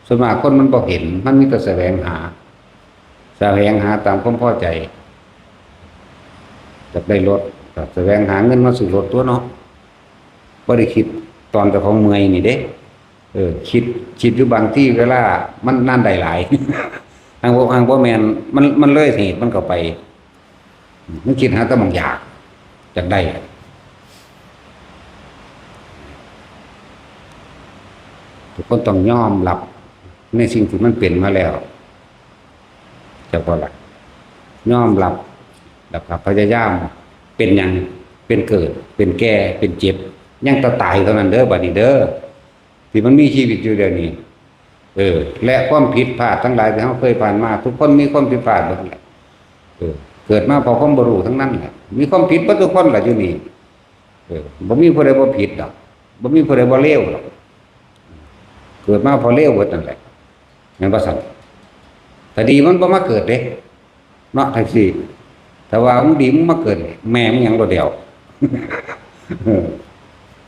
ສ່ວນມາກຄົນມັນບໍ່ເຫັນ ມັນມີແຕ່ສະແຫວງຫາ ສະແຫວງຫາຕາມຄວາມພໍໃຈ ຢາກໄດ້ລົດ ກໍສະແຫວງຫາເງິນມາຊື້ລົດຕົວະເນາະ ບໍ່ໄດ້ຄິດຕອນເຈົ້າຂອງເມື່ອຍນີ້ເດ້. ເອີ ຄິດ ຄິດຢູ່ບາງທີເວລາມັນນັ້ນໄດ້ຫຼາຍ ຫາກບໍ່ ຫາກບໍ່ແມ່ນ ມັນ ມັນເລີຍເຫດມັນເຂົ້າໄປ ມັນຄິດຫາແຕ່ໝ່ອງຢາກ ຢາກໄດ້ ທຸກຄົນຕ້ອງຍອມຮັບໃນສິ່ງທີ່ມັນເປັນມາແລ້ວ ຈັກບໍ່ລະ? ຍອມຮັບ ແລ້ວກໍພະຍາຍາມ ເປັນຫຍັງ? ເປັນເກີດ ເປັນແກ່ ເປັນເຈັບ ຍັງແຕ່ຕາຍເທົ່ານັ້ນເດີ ບາດນີ້ເດີ ທີ່ມັນມີຊີວິດຢູ່ດຽວນີ້ ເອີ ແລະ ຄວາມຜິດພາດທັງຫຼາຍທີ່ເຮົາເຄີຍຜ່ານມາ ທຸກຄົນມີຄວາມຜິດພາດເບິດແຫຼະ. ເອີ ເກີດມາເພາະຄວາມບໍ່ຮູ້ທັງນັ້ນແຫຼະ ມີຄວາມຜິດເບິດທຸກຄົນລະຢູ່ນີ້. ເອີ ບໍ່ມີຜູ້ໃດບໍ່ຜິດດອກ ບໍ່ມີຜູ້ໃດບໍ່ເລວດອກ ເກີດມາເພາະເລວເບິດນັ້ນແຫຼະ ແມ່ນບໍ່ຊັ້ນ? ຖ້າດີມັນບໍ່ມາເກີດເດ້ ເນາະ ຈັ່ງຊີ້ ຖ້າວ່າມຶງດີ ມຶງມາເກີດແມ່ມຶງຫຍັງໂລດແລ້ວ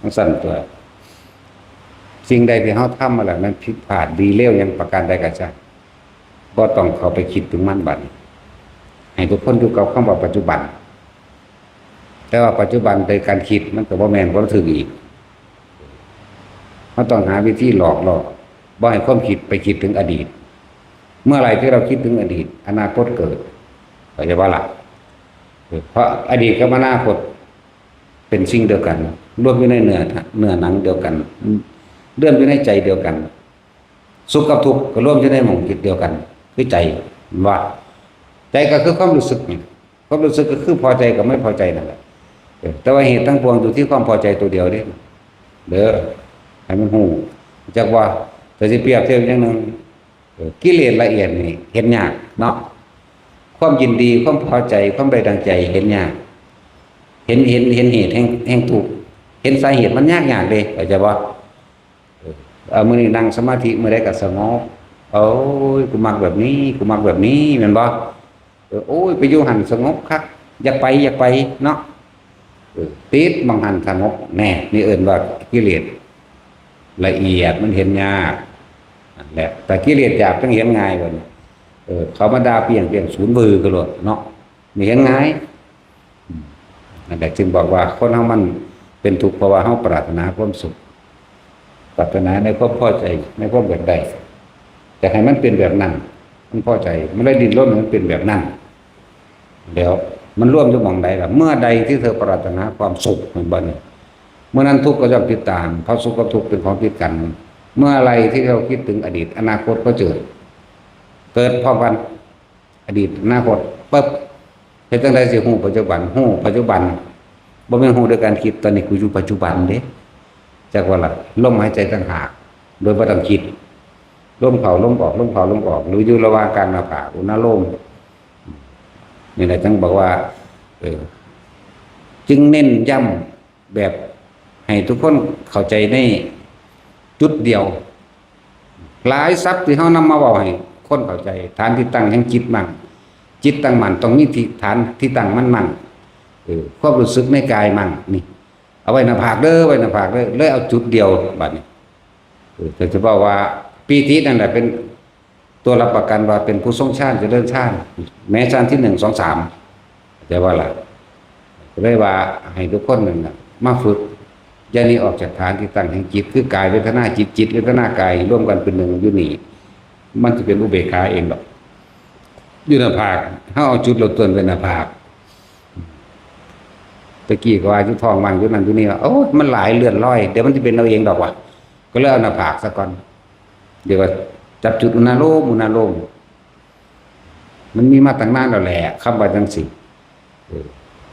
ຈັ່ງຊັ້ນຕົວະ. ສິ່ງໃດທີ່ເຮົາທຳມາແລ້ວ ມັນຜິດພາດດີເລວຫຍັງປະການໃດກໍຊ່າງ ບໍ່ຕ້ອງເຂົ້າໄປຄິດເຖິງມັນບັດນີ້ ໃຫ້ທຸກຄົນຢູ່ກັບຄຳວ່າປັດຈຸບັນ. ແຕ່ວ່າປັດຈຸບັນໂດຍການຄິດ ມັນກໍບໍ່ແມ່ນ ບໍ່ຖືກອີກ. ເຮົາຕ້ອງຫາວິທີຫຼອກລ່ອ ບໍ່ໃຫ້ຄວາມຄິດໄປຄິດເຖິງອະດີດ. ເມື່ອໃດທີ່ເຮົາຄິດເຖິງອະດີດ ອະນາຄົດເກີດ ເຂົ້າໃຈບໍ່ລະ? ເພາະອະດີດກັບອະນາຄົດເປັນສິ່ງດຽວກັນ ລວມຢູ່ໃນເນື້ອ ເນື້ອໜັງດຽວກັນ ລວມຢູ່ໃນໃຈດຽວກັນ. ສຸກກັບທຸກກໍລວມຢູ່ໃນໝ່ອງຈຸດດຽວກັນ ຄືໃຈ ເຫັນບໍ່? ໃຈກໍຄືຄວາມຮູ້ສຶກນີ້ ຄວາມຮູ້ສຶກກໍຄືພໍໃຈກັບໄມ່ພໍໃຈນັ້ນແຫຼະ. ເອີ ແຕ່ວ່າເຫດທັງປວງຢູ່ທີ່ຄວາມພໍໃຈຕົວດຽວເດ້ ເດີ ໃຫ້ມັນຮູ້ ຮູ້ຈັກບໍ່? ຖ້າຊິປຽບທຽບຢ່າງໜຶ່ງ ເອີ ກິເລດລະອຽດນີ້ເຫັນຍາກເນາະ ຄວາມຍິນດີ ຄວາມພໍໃຈ ຄວາມໄດ້ດັ່ງໃຈເຫັນຍາກ ເຫັນ ເຫັນ ເຫັນເຫດແຫ່ງ ແຫ່ງທຸກ ເຫັນສາເຫດມັນຍາກໆເດ້ ເຂົ້າໃຈບໍ່? ເອີ ເອົາ ມື້ນີ້ນັ່ງສະມາທິ ມື້ໃດກໍສະຫງົບ ໂອ້ຍ ກູມັກແບບນີ້ ກູມັກແບບນີ້ ແມ່ນບໍ່? ເອີ ໂອ້ຍ ໄປຢູ່ຫັ້ນສະຫງົບຄັກ ຢາກໄປ ຢາກໄປເນາະ ເອີ ຕິດໝ່ອງຫັ້ນສະຫງົບ ແນ່ ນີ້ເອີ້ນວ່າກິເລດລະອຽດ ມັນເຫັນຍາກ ນັ້ນແຫຼະ. ແຕ່ກິເລດຫຍາບຈັ່ງເຫັນງ່າຍ ເພິ່ນ ເອີ ເຂົາມາດ່າປ່ຽງໆ ສູນວືກະໂລດເນາະ ນີ້ເຫັນງ່າຍ. ອືມ ນັ້ນແຫຼະ ຈຶ່ງບອກວ່າຄົນເຮົາມັນເປັນທຸກ ເພາະວ່າເຮົາປາດຖະໜາຄວາມສຸກ ປາດຖະໜາໃນຄວາມພໍໃຈ ໃນຄວາມຢາກໄດ້ ຢາກໃຫ້ມັນເປັນແບບນັ້ນ ມັນພໍໃຈ ມັນເລີຍດີ້ນລົນໃຫ້ມັນເປັນແບບນັ້ນ ແລ້ວມັນລວມຢູ່ໝ່ອງໃດລະ? ເມື່ອໃດທີ່ເຮົາປາດຖະໜາຄວາມສຸກ ແມ່ນບໍ່ນີ້? ເມື່ອນັ້ນທຸກກໍຍ່ອມຕິດຕາມ ເພາະສຸກກັບທຸກເປັນຂອງຕິດກັນ. ເມື່ອໃດທີ່ເຮົາຄິດເຖິງອະດີດ ອະນາຄົດກໍເກີດ ເກີດພ້ອມກັນ ອະດີດ ອະນາຄົດ ປຶບ ເຮັດຈັ່ງໃດຊິຮູ້ປັດຈຸບັນ? ຮູ້ປັດຈຸບັນ ບໍ່ແມ່ນຮູ້ໂດຍການຄິດ ຕອນນີ້ກູຢູ່ປັດຈຸບັນເດ້ ຈັກວ່າລະ ລົມຫາຍໃຈຕ່າງຫາກ ໂດຍບໍ່ຕ້ອງຄິດ ລົມເຂົ້າລົມອອກ ລົມເຂົ້າລົມອອກ ຫຼືຢູ່ລະຫວ່າງກາງໜ້າຜາກ ອຸນາໂລມ ນີ້ແຫຼະ ຈຶ່ງບອກວ່າ ເອີ ຈຶ່ງເນັ້ນຢ້ຳ ແບບໃຫ້ທຸກຄົນເຂົ້າໃຈໃນຈຸດດຽວ. ຫຼາຍສັບທີ່ເຮົານຳມາເວົ້າໃຫ້ຄົນເຂົ້າໃຈ ຖານທີ່ຕັ້ງແຫ່ງຈິດໝັ້ນ, ຈິດຕັ້ງໝັ້ນຕ້ອງມີທີ່ຖານທີ່ຕັ້ງມັນໝັ້ນ, ເອີ ຄວາມຮູ້ສຶກໃນກາຍໝັ້ນ. ນີ້ ເອົາໄວ້ໜ້າຜາກເດີ, ໄວ້ໜ້າຜາກເດີ, ເລີຍເອົາຈຸດດຽວບາດນີ້. ເອີ ກໍຈະເວົ້າວ່າປີຕິນັ້ນແຫຼະເປັນ ຕົວຮັບປະກັນວ່າເປັນຜູ້ຊົງຊານຈະເລີນຊານ ແມ້ຊານທີໜຶ່ງ ສອງ ສາມ ເຂົ້າໃຈບໍ່ລະ? ກໍເລີຍວ່າໃຫ້ທຸກຄົນນັ້ນນະມາຝຶກ ຢ່າໜີອອກຈາກຖານທີ່ຕັ້ງແຫ່ງຈິດ ຄືກາຍເວທະນາຈິດ, ຈິດເວທະນາກາຍ ລວມກັນເປັນໜຶ່ງຢູ່ນີ້ ມັນຊິເປັນອຸເບກຂາເອງດອກ. ຢູ່ໜ້າຜາກ ເຮົາເອົາຈຸດເຮົາຕົວໄວ້ໜ້າຜາກ. ຕະກີ້ກໍວ່າຢູ່ທ້ອງມັນ ຢູ່ນັ້ນຢູ່ນີ້ວ່າ ໂອ້ຍ ມັນຫຼາຍເລື່ອນລອຍ ດຽວມັນຊິເປັນເອົາເອງດອກວ່າ ກໍເລີຍເອົາໜ້າຜາກຊະກ່ອນ. ດຽວວ່າຈັບຈຸດອຸນາໂລມ ອຸນາໂລມ ມັນມີມາຕັ້ງນານແລ້ວແຫຼະ ຄຳວ່າຈັ່ງຊີ້. ເອີ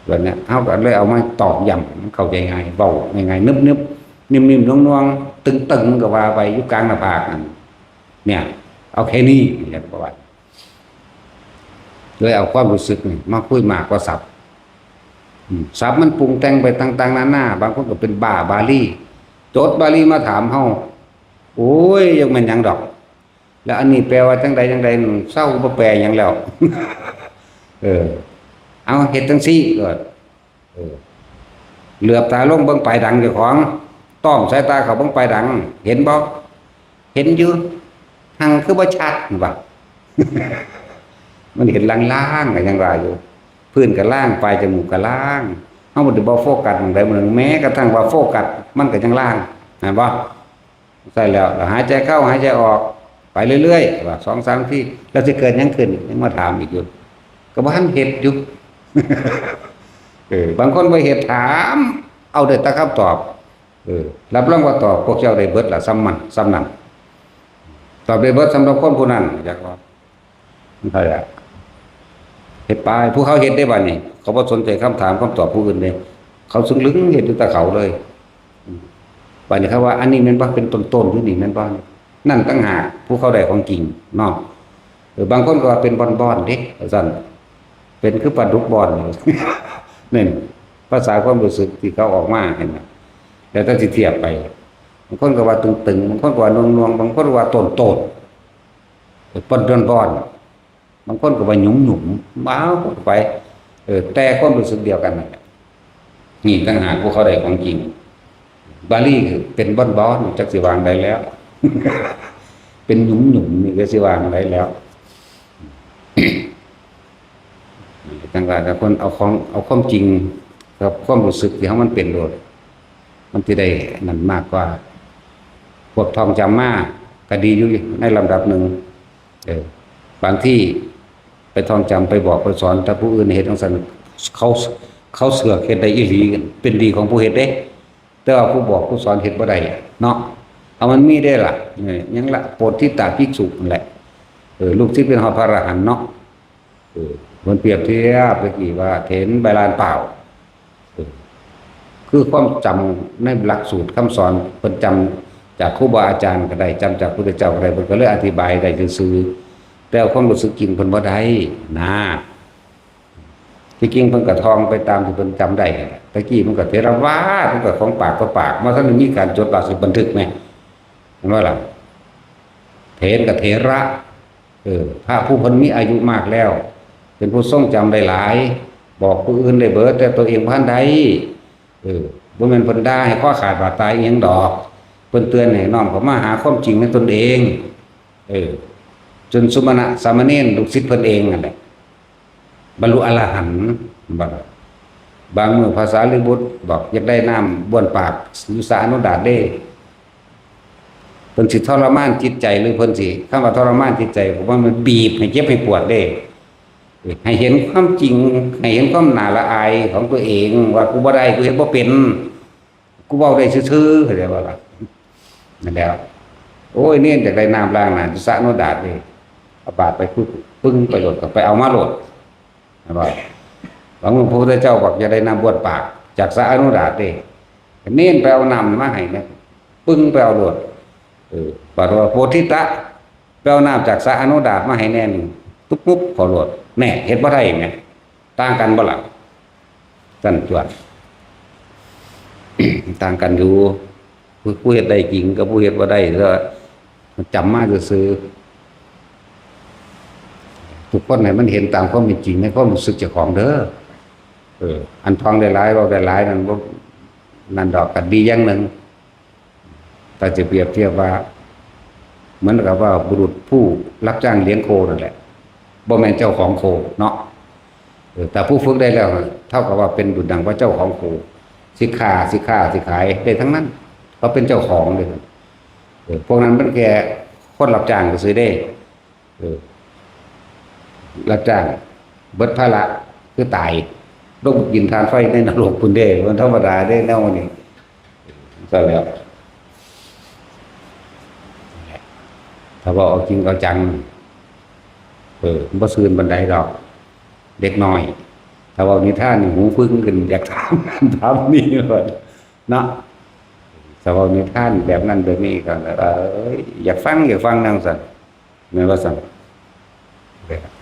ບັດນີ້ເຮົາກໍເລີຍເອົາມາຕອກຢ້ຳ ມັນເຂົ້າໃຈງ່າຍ ເວົ້າງ່າຍໆ ໜຶບໆ ໜິ່ມໆ ໜ່ວງໆ ຕຶງໆ ກໍວ່າໄປ ຢູ່ກາງໜ້າຜາກນັ້ນ. ເນຍ ເອົາແຄ່ນີ້ ຢາກປະຫວັດ ເລີຍເອົາຄວາມຮູ້ສຶກນີ້ມາຄຸຍມາກກວ່າສັບ. ອືມ ສັບມັນປຸງແຕ່ງໄປຕ່າງໆນານາ, ບາງຄົນກໍເປັນບ້າບາລີ ຈົດບາລີມາຖາມເຮົາ. ໂອ້ຍ ຍັງແມ່ນຫຍັງດອກ ແລ້ວອັນນີ້ແປວ່າຈັ່ງໃດຈັ່ງໃດ, ເຊົາບໍ່ແປຫຍັງແລ້ວ. ເອີ ເອົາເຮັດຈັ່ງຊີ້ໂລດ. ເອີ ເຫຼືອບຕາລົງເບິ່ງປາຍດັງເຈົ້າຂອງ, ຕ້ອມສາຍຕາເຂົ້າເບິ່ງປາຍດັງ, ເຫັນບໍ່? ເຫັນຢູ່, ຮັ່ງຄືບໍ່ຊັດວ່າ. ມັນເຫັນລາງໆ ກໍຍັງວ່າຢູ່, ພື້ນກໍລາງ, ປາຍຈະມູກກໍລາງ. ເຮົາບໍ່ໄດ້ບໍ່ໂຟກັສໝ່ອງໃດໝ່ອງໜຶ່ງ, ແມ້ກະທັ່ງວ່າໂຟກັສ ມັນກໍຍັງລາງ, ເຫັນບໍ່? ໃຊ່ແລ້ວ, ແລ້ວຫາຍໃຈເຂົ້າ ຫາຍໃຈອອກ ໄປເລື້ອຍໆ ວ່າ ສອງສາມ ນາທີ ແລ້ວຊິເກີດຫຍັງຂຶ້ນ? ຍັງມາຖາມອີກຢູ່, ກໍບໍ່ທັນເຮັດຢູ່. ເອີ ບາງຄົນບໍ່ເຮັດ ຖາມເອົາໄດ້ແຕ່ຄຳຕອບ. ເອີ ຮັບຮອງວ່າຕອບພວກເຈົ້າໄດ້ເບິດລະ ສ່ຳນັ້ນ ສ່ຳນັ້ນ, ຕອບໄດ້ເບິດສຳລັບຄົນຜູ້ນັ້ນ. ຢາກວ່າ ມັນໃຜລະ ເຮັດໄປ ຜູ້ເຂົາເຮັດໄດ້ບາດນີ້, ເຂົາບໍ່ສົນໃຈຄຳຖາມຄຳຕອບຜູ້ອື່ນເດ້, ເຂົາຊຶງລຶ້ງເຮັດຢູ່ແຕ່ເຂົາເລີຍ. ບາດນີ້ເຂົາວ່າ ອັນນີ້ແມ່ນບໍ່ ເປັນຕົ້ນໆຢູ່ນີ້ແມ່ນບໍ່? ນັ້ນຕ່າງຫາກຜູ້ເຂົາໄດ້ຂອງຈິງເນາະ. ເອີ ບາງຄົນກໍວ່າເປັນບ່ອນໆເດ້ ວ່າຊັ້ນ, ເປັນຄືປາດຸກບ່ອນ ນັ້ນ ພາສາຄວາມຮູ້ສຶກທີ່ເຂົາອອກມາຫັ້ນນະ ແລ້ວແຕ່ຊິທຽບໄປ. ບາງຄົນກໍວ່າຕຶງໆ, ບາງຄົນກໍວ່າໜ່ວງໆ, ບາງຄົນກໍວ່າໂຕນໆ, ເປັນບ່ອນໆ. ບາງຄົນກໍວ່າຫຍຸມໆ ວ້າວໄປ ເອີ ແຕ່ຄວາມຮູ້ສຶກດຽວກັນນັ້ນແຫຼະ. ນີ້ຕ່າງຫາກພວກເຂົາໄດ້ຂອງຈິງ. ບາລີເປັນບ່ອນໆ ຈັກຊິວ່າໃດແລ້ວ ເປັນຫຍຸມໆ ນີ້ກໍຊິວ່າໃດແລ້ວ. ຈັ່ງວ່າຖ້າຄົນເອົາຂອງ ເອົາຄວາມຈິງກັບຄວາມຮູ້ສຶກທີ່ເຮົາມັນເປັນໂລດ ມັນຊິໄດ້ນັ້ນມາກກວ່າ. ພວກທ່ອງຈຳມາກໍດີຢູ່ໃນລຳດັບໜຶ່ງ. ເອີ ບາງທີໄປທ່ອງຈຳ ໄປບອກໄປສອນ ຖ້າຜູ້ອື່ນເຮັດຈັ່ງຊັ້ນ ເຂົາ ເຂົາເຊື່ອເຮັດໄດ້ອີ່ຫຼີ ເປັນດີຂອງຜູ້ເຮັດເດ້. ແຕ່ວ່າຜູ້ບອກຜູ້ສອນເຮັດບໍ່ໄດ້ເນາະ. ເອົາ ມັນມີເດ້ລະ ເອີ ຫຍັງລະ ໂພທິຕະພິກຂຸນັ້ນແຫຼະ. ເອີ ລູກສິດເປັນຮອດພະອະລະຫັນເນາະ. ເອີ ເພິ່ນປຽບທຽບຕະກີ້ວ່າເຫັນໃບລານເປົ່າ. ເອີ ຄືຄວາມຈຳໃນຫຼັກສູດຄຳສອນ ເພິ່ນຈຳຈາກຄູບາອາຈານກໍໄດ້ ຈຳຈາກພຸດທະເຈົ້າກໍໄດ້ ເພິ່ນກໍເລີຍອະທິບາຍໄດ້ຊື່ໆ ແຕ່ຄວາມຮູ້ສຶກຈິງເພິ່ນບໍ່ໄດ້ນະ. ທີ່ຈິງເພິ່ນກໍທ່ອງໄປຕາມທີ່ເພິ່ນຈຳໄດ້ຫັ້ນແຫຼະ. ຕະກີ້ມັນກໍເຖລະວາດ ມັນກໍຂອງປາກຕໍ່ປາກ ບໍ່ທັນໄດ້ມີການຈົດບັນທຶກແມ່ນບໍ່ລະ? ເຖນກໍເຖລະ ເອີ ພະຜູ້ເພິ່ນມີອາຍຸມາກແລ້ວ ເປັນຜູ້ຊົງຈຳໄດ້ຫຼາຍ ບອກຜູ້ອື່ນໄດ້ເບີດ ແຕ່ຕົວເອງບໍ່ທັນໄດ້. ເອີ ບໍ່ແມ່ນເພິ່ນດ່າໃຫ້ຄໍຂາດບາດຕາຍອີ່ຫຍັງດອກ ເພິ່ນເຕືອນໃຫ້ນ້ອມເຂົ້າມາຫາຄວາມຈິງໃນຕົນເອງ. ເອີ ຈົນສຸມະນະສາມະເນນ ລູກສິດເພິ່ນເອງນັ້ນແຫຼະ ບັນລຸອະລະຫັນ. ບາງ ບາງມື້ພະສາລີບຸດບອກ ຢາກໄດ້ນ້ຳບ້ວນປາກຢູ່ສະອະນຸດາດເດ້. ເພິ່ນຊິທໍລະມານຈິດໃຈ ຫຼືເພິ່ນຊິ ຄຳວ່າທໍລະມານຈິດໃຈ ກໍວ່າມັນບີບໃຫ້ເຈັບໃຫ້ປວດເດ້ ໃຫ້ເຫັນຄວາມຈິງ ໃຫ້ເຫັນຄວາມໜ້າລະອາຍຂອງຕົວເອງ ວ່າ ກູບໍ່ໄດ້ ກູເຮັດບໍ່ເປັນ ກູເວົ້າໄດ້ຊື່ໆ ເຂົ້າໃຈບໍ່ລະ? ນັ້ນແຫຼະ. ໂອ້ຍ ເນນຢາກໄດ້ນ້ຳລ້າງໜ້າຢູ່ສະອະນຸດາດເດ້ ເອົາບາດໄປປຶ້ງ ປຶ້ງໄປໂລດ ກໍໄປເອົາມາໂລດ ແມ່ນບໍ່? ບາງມື້ພະພຸດທະເຈົ້າບອກ ຢາກໄດ້ນ້ຳບ້ວນປາກຈາກສະອະນຸດາດເດ້ ເນນໄປເອົານ້ຳມາໃຫ້ນະ ປຶ້ງໄປເອົາໂລດ. ເອີ ບາດວ່າໂພທິຕະ ໄປເອົານ້ຳຈາກສະອະນຸດາດມາໃຫ້ແດ່ນີ້ ຕຸບງຸບເຂົ້າໂລດ. ແນ່ ເຮັດບໍ່ໄດ້ແໝ ຕ່າງກັນບໍ່ລະ? ຊັ້ນຕົວະ ຕ່າງກັນຢູ່. ຜູ້ ຜູ້ເຮັດໄດ້ຈິງກັບຜູ້ເຮັດບໍ່ໄດ້ ແຕ່ວ່າຈຳມາຊື່ໆ. ທຸກຄົນໃຫ້ມັນເຫັນຕາມຄວາມເປັນຈິງໃນຄວາມຮູ້ສຶກເຈົ້າຂອງເດີ. ເອີ ອັນທ່ອງໄດ້ຫຼາຍ ເວົ້າໄດ້ຫຼາຍນັ້ນ ບໍ່ ນັ້ນດອກ ກໍດີຢ່າງໜຶ່ງ. ຖ້າຈະປຽບທຽບວ່າ ເໝືອນກັບວ່າບຸລຸດຜູ້ຮັບຈ້າງລ້ຽງໂຄນັ້ນແຫຼະ ບໍ່ແມ່ນເຈົ້າຂອງໂຄເນາະ. ເອີ ຖ້າຜູ້ຝຶກໄດ້ແລ້ວ ເທົ່າກັບວ່າເປັນດຸດດັ່ງວ່າເຈົ້າຂອງໂຄ ຊິຄ້າ ຊິຄ້າ ຊິຂາຍໄດ້ທັງນັ້ນ ເຂົາເປັນເຈົ້າຂອງເດ້. ເອີ ພວກນັ້ນມັນແຄ່ຄົນຮັບຈ້າງຊື່ໆເດ້. ເອີ ຮັບຈ້າງເບິດພາລະຄືຕາຍ ລົງກິນຖ່ານໄຟໃນນະລົກພຸ້ນເດ້. ມັນທຳມະດາເດ້ແນວນີ້. ຊັ້ນແຫຼະ ຖ້າເວົ້າເອົາຈິງເອົາຈັງ ເອີ ບໍ່ຊື່ນປານໃດດອກ ເດັກນ້ອຍ. ຖ້າເວົ້ານິທານນີ້ ຫູປຶ້ງຂຶ້ນ ຢາກຖາມນັ້ນຖາມນີ້ໂລດເນາະ. ຖ້າເວົ້ານິທານແບບນັ້ນແບບນີ້ກໍ ເອີຍ ຢາກຟັງ ຢາກຟັງແນວຊັ້ນ ແມ່ນວ່າຊັ້ນ.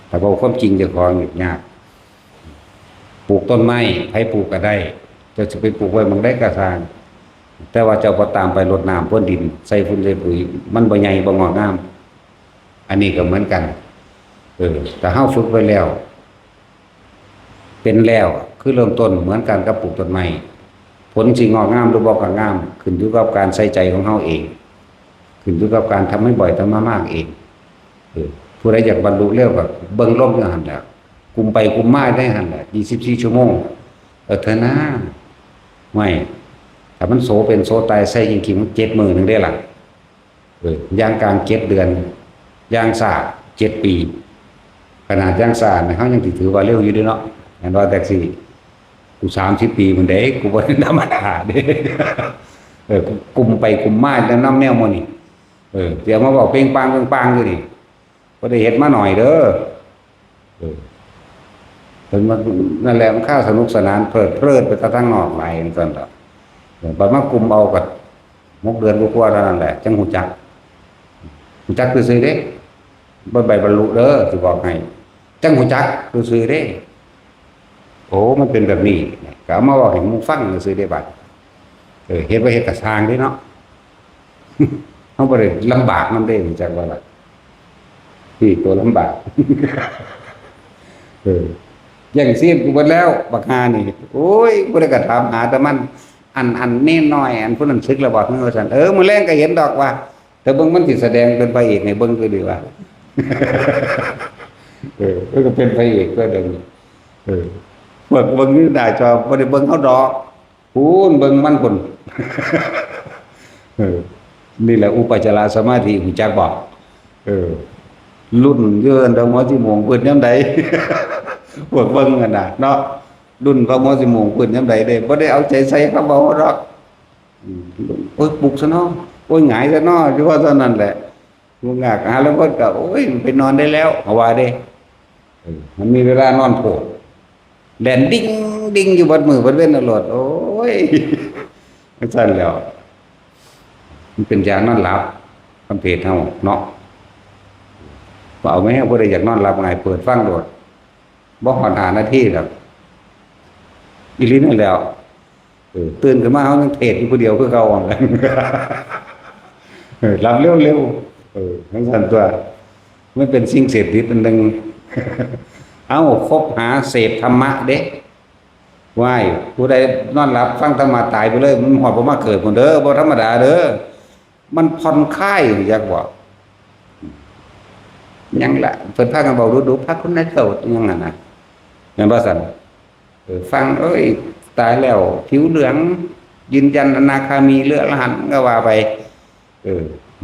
ຖ້າເວົ້າຄວາມຈິງເຈົ້າຂອງນີ້ຍາກ. ປູກຕົ້ນໄມ້ ໃຜປູກກໍໄດ້ ເຈົ້າຊິໄປປູກໄວ້ໝ່ອງໃດກໍຊ່າງ ແຕ່ວ່າເຈົ້າບໍ່ຕາມໄປລົດນ້ຳພຣວນດິນ ໃສ່ຝຸ່ນໃສ່ປຸຍ ມັນບໍ່ໃຫຍ່ ບໍ່ງອກງາມ. ອັນນີ້ກໍເໝືອນກັນ. ເອີ ຖ້າເຮົາຝຶກໄວ້ແລ້ວ ເປັນແລ້ວ ຄືເລີ່ມຕົ້ນເໝືອນກັນກັບປູກຕົ້ນໄມ້ ຜົນຊິງອກງາມຫຼືບໍ່ງອກງາມ ຂຶ້ນຢູ່ກັບການໃສ່ໃຈຂອງເຮົາເອງ ຂຶ້ນຢູ່ກັບການທຳໃຫ້ບ່ອຍ ທຳໃຫ້ມາກເອງ. ເອີ ຜູ້ໃດຢາກບັນລຸເລັວກໍເບິ່ງລົງຢູ່ຫັ້ນແຫຼະ ກຸມໄປກຸມມາໄດ້ຫັ້ນແຫຼະ ຊາວສີ່ຊົ່ວໂມງ. ເອີ ເທື່ອໜ້າ ຫ້ວຍ ຖ້າມັນໂສເປັນໂສຕາຍ ໃສ່ຈິງໆ ມັນເຈັດມື້ໜຶ່ງເດ້ລະ. ເອີ ຢ່າງກາງເຈັດເດືອນ ຢ່າງຊ້າເຈັດປີ. ຂະໜາດຢ່າງຊ້ານີ້ ເຮົາຍັງຊິຖືວ່າເລັວຢູ່ເດ້ເນາະ ແມ່ນວ່າແທັກຊີ. ກູສາມສິບປີພຸ້ນເດ້ ກູບໍ່ໄດ້ທຳມະດາເດ້. ເອີ ກຸມໄປກຸມມານຳແນວໝູ່ນີ້ ເອີ ຊິເອົາມາເວົ້າເປັງປັງເປັງປັງຢູ່ນີ້ ບໍ່ໄດ້ເຮັດມາໜ້ອຍເດີ. ເອີ ເພິ່ນວ່າ ນັ້ນແຫຼະ ມັນຄາສະໜຸກສະໜານເພີດເພີດໄປແຕ່ທາງນອກຫຼາຍ ຈັ່ງຊັ້ນດອກ. ເອີ ບັດມາກຸມເອົາກໍຫົກເດືອນກວ່າໆເທົ່ານັ້ນແຫຼະ ຈັ່ງຮູ້ຈັກ. ຮູ້ຈັກຊື່ໆເດ້ ບໍ່ໄປບັນລຸເດີ ຊິບອກໃຫ້ ຈັ່ງຮູ້ຈັກຊື່ໆເດ້. ໂອ້ ມັນເປັນແບບນີ້ ກໍເອົາມາເວົ້າໃຫ້ໝູ່ຟັງຊື່ໆເດ້ບາດ. ເອີ ເຮັດບໍ່ເຮັດກໍຊ່າງເດ້ເນາະ ເຮົາບໍ່ໄດ້ລຳບາກນຳເດ້ ຮູ້ຈັກບໍ່ລະ? ນີ້ຕົວລຳບາກ ເອີ ແຍ່ງຊີບກູເບິດແລ້ວ ບັກຫ່ານີ້. ໂອ້ຍ ຜູ້ໃດກໍຖາມຫາແຕ່ມັນ ອັນ ອັນເນນນ້ອຍ ອັນຜູ້ນັ້ນສຶກແລ້ວບໍ່ ວ່າຊັ້ນ. ເອີ ມື້ແລງກໍເຫັນດອກວ່າ ແຕ່ເບິ່ງມັນຊິສະແດງເປັນພະເອກໃຫ້ເບິ່ງຄືດີວ່າ. ເອີ ມັນກໍເປັນພະເອກຕົວະດຽວນີ້. ເອີ ພວກເບິ່ງຢູ່ໜ້າຈໍບໍ່ໄດ້ເບິ່ງເຮົາດອກ ພຸ້ນເບິ່ງມັນພຸ້ນ. ເອີ ນີ້ແຫຼະອຸປະຈາລະສະມາທິ ຮູ້ຈັກບໍ່? ເອີ ລຸ້ນຢູ່ຫັ້ນດອກ ຫົວຊິໂມງເປີດຍາມໃດ ພວກເບິ່ງຫັ້ນນະເນາະ. ລຸ້ນວ່າຫົວຊິໂມງເປີດຍາມໃດເດ້ ບໍ່ໄດ້ເອົາໃຈໃສ່ຄຳເວົ້າເຮົາດອກ. ອືມ ໂອ້ຍ ປຸກຊະເນາະ ໂອ້ຍ ຫງາຍຊະເນາະ ຢູ່ວ່າເທົ່ານັ້ນແຫຼະ. ງາກຫາລາງຄົນກໍ ໂອ້ຍ ໄປນອນໄດ້ແລ້ວ ເຂົາວ່າເດ້. ເອີ ມັນມີເວລານອນໂພດ ແລ່ນດິ້ງດິ້ງຢູ່ເບິດມື້ເບິດເວັນໂລດ. ໂອ້ຍ ຈັ່ງຊັ້ນແລ້ວ ມັນເປັນຢານອນຫຼັບ ທາງເພດເຮົາເນາະ. ເອົາແມ້ ຜູ້ໃດຢາກນອນຫຼັບງ່າຍ ເປີດຟັງໂລດ ບໍ່ຮອດຫ້ານາທີດອກ. ອີ່ຫຼີນັ້ນແຫຼ້ວ. ເອີ ຕື່ນຂຶ້ນມາເຮົາຍັງເທດຢູ່ຜູ້ດຽວຄືເກົ່າ. ເອີ ຫຼັບເລັວໆ ເອີ ຈັ່ງຊັ້ນຕົວະ ມັນເປັນສິ່ງເສບຕິດອັນໜຶ່ງ. ເອົ້າ ຄົບຫາເສບທຳມະເດ້. ວ້າຍ ຜູ້ໃດນອນຫຼັບຟັງທຳມະຕາຍໄປເລີຍ ມັນຮອດບໍ່ມາເກີດພຸ້ນເດີ ບໍ່ທຳມະດາເດີ. ມັນຜ່ອນຄາຍ ຮູ້ຈັກບໍ່? ຫຍັງລະ ເພິ່ນພາກັນເວົ້າດຸໆ ພະຄຸນນະເຈົ້າຫຍັງຫັ້ນນະ ແມ່ນບໍ່ຊັ້ນ? ເອີ ຟັງ ເອີຍ ຕາຍແລ້ວຜິວເຫຼືອງ ຢືນຢັນອະນາຄາມີ ຫຼື ອະລະຫັນ ກໍວ່າໄປ. ເອີ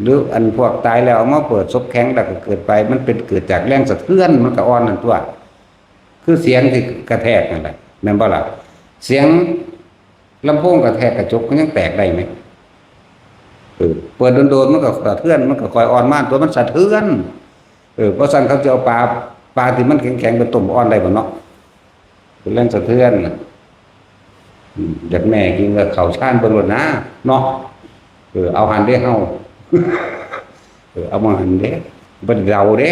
ຫຼື ອັນພວກຕາຍແລ້ວເອົາມາເປີດສົບແຂງ ແລ້ວກໍເກີດໄປ ມັນເປັນເກີດຈາກແຮງສະເທືອນ ມັນກໍອ່ອນຫັ້ນຕົວະ. ຄືສຽງທີ່ກະແທກນັ້ນແຫຼະ ແມ່ນບໍ່ລະ? ສຽງ ລຳໂພງກະແທກກະຈົກມັນຍັງແຕກໄດ້ແມະ. ເອີ ເປີດໂດນໆ ມັນກໍສະເທືອນ ມັນກໍຄ່ອຍອ່ອນມາຕົວະ ມັນສະເທືອນ. ເອີ ບໍ່ຊັ້ນເຂົາຈະເອົາປາ ປາທີ່ມັນແຂງໆ ໄປຕົ້ມອ່ອນໄດ້ບໍ່ເນາະ? ເປັນແຮງສະເທືອນ. ອືມ ຢາກແມ່ກິນກໍເຂົ້າຊານເບິ່ງໂລດນາເນາະ. ເອີ ເອົາຫັ້ນເດ້ເຮົາ ເອີ ເອົາມາຫັ້ນເດ້ ບໍ່ໄດ້ເດົາເດ້.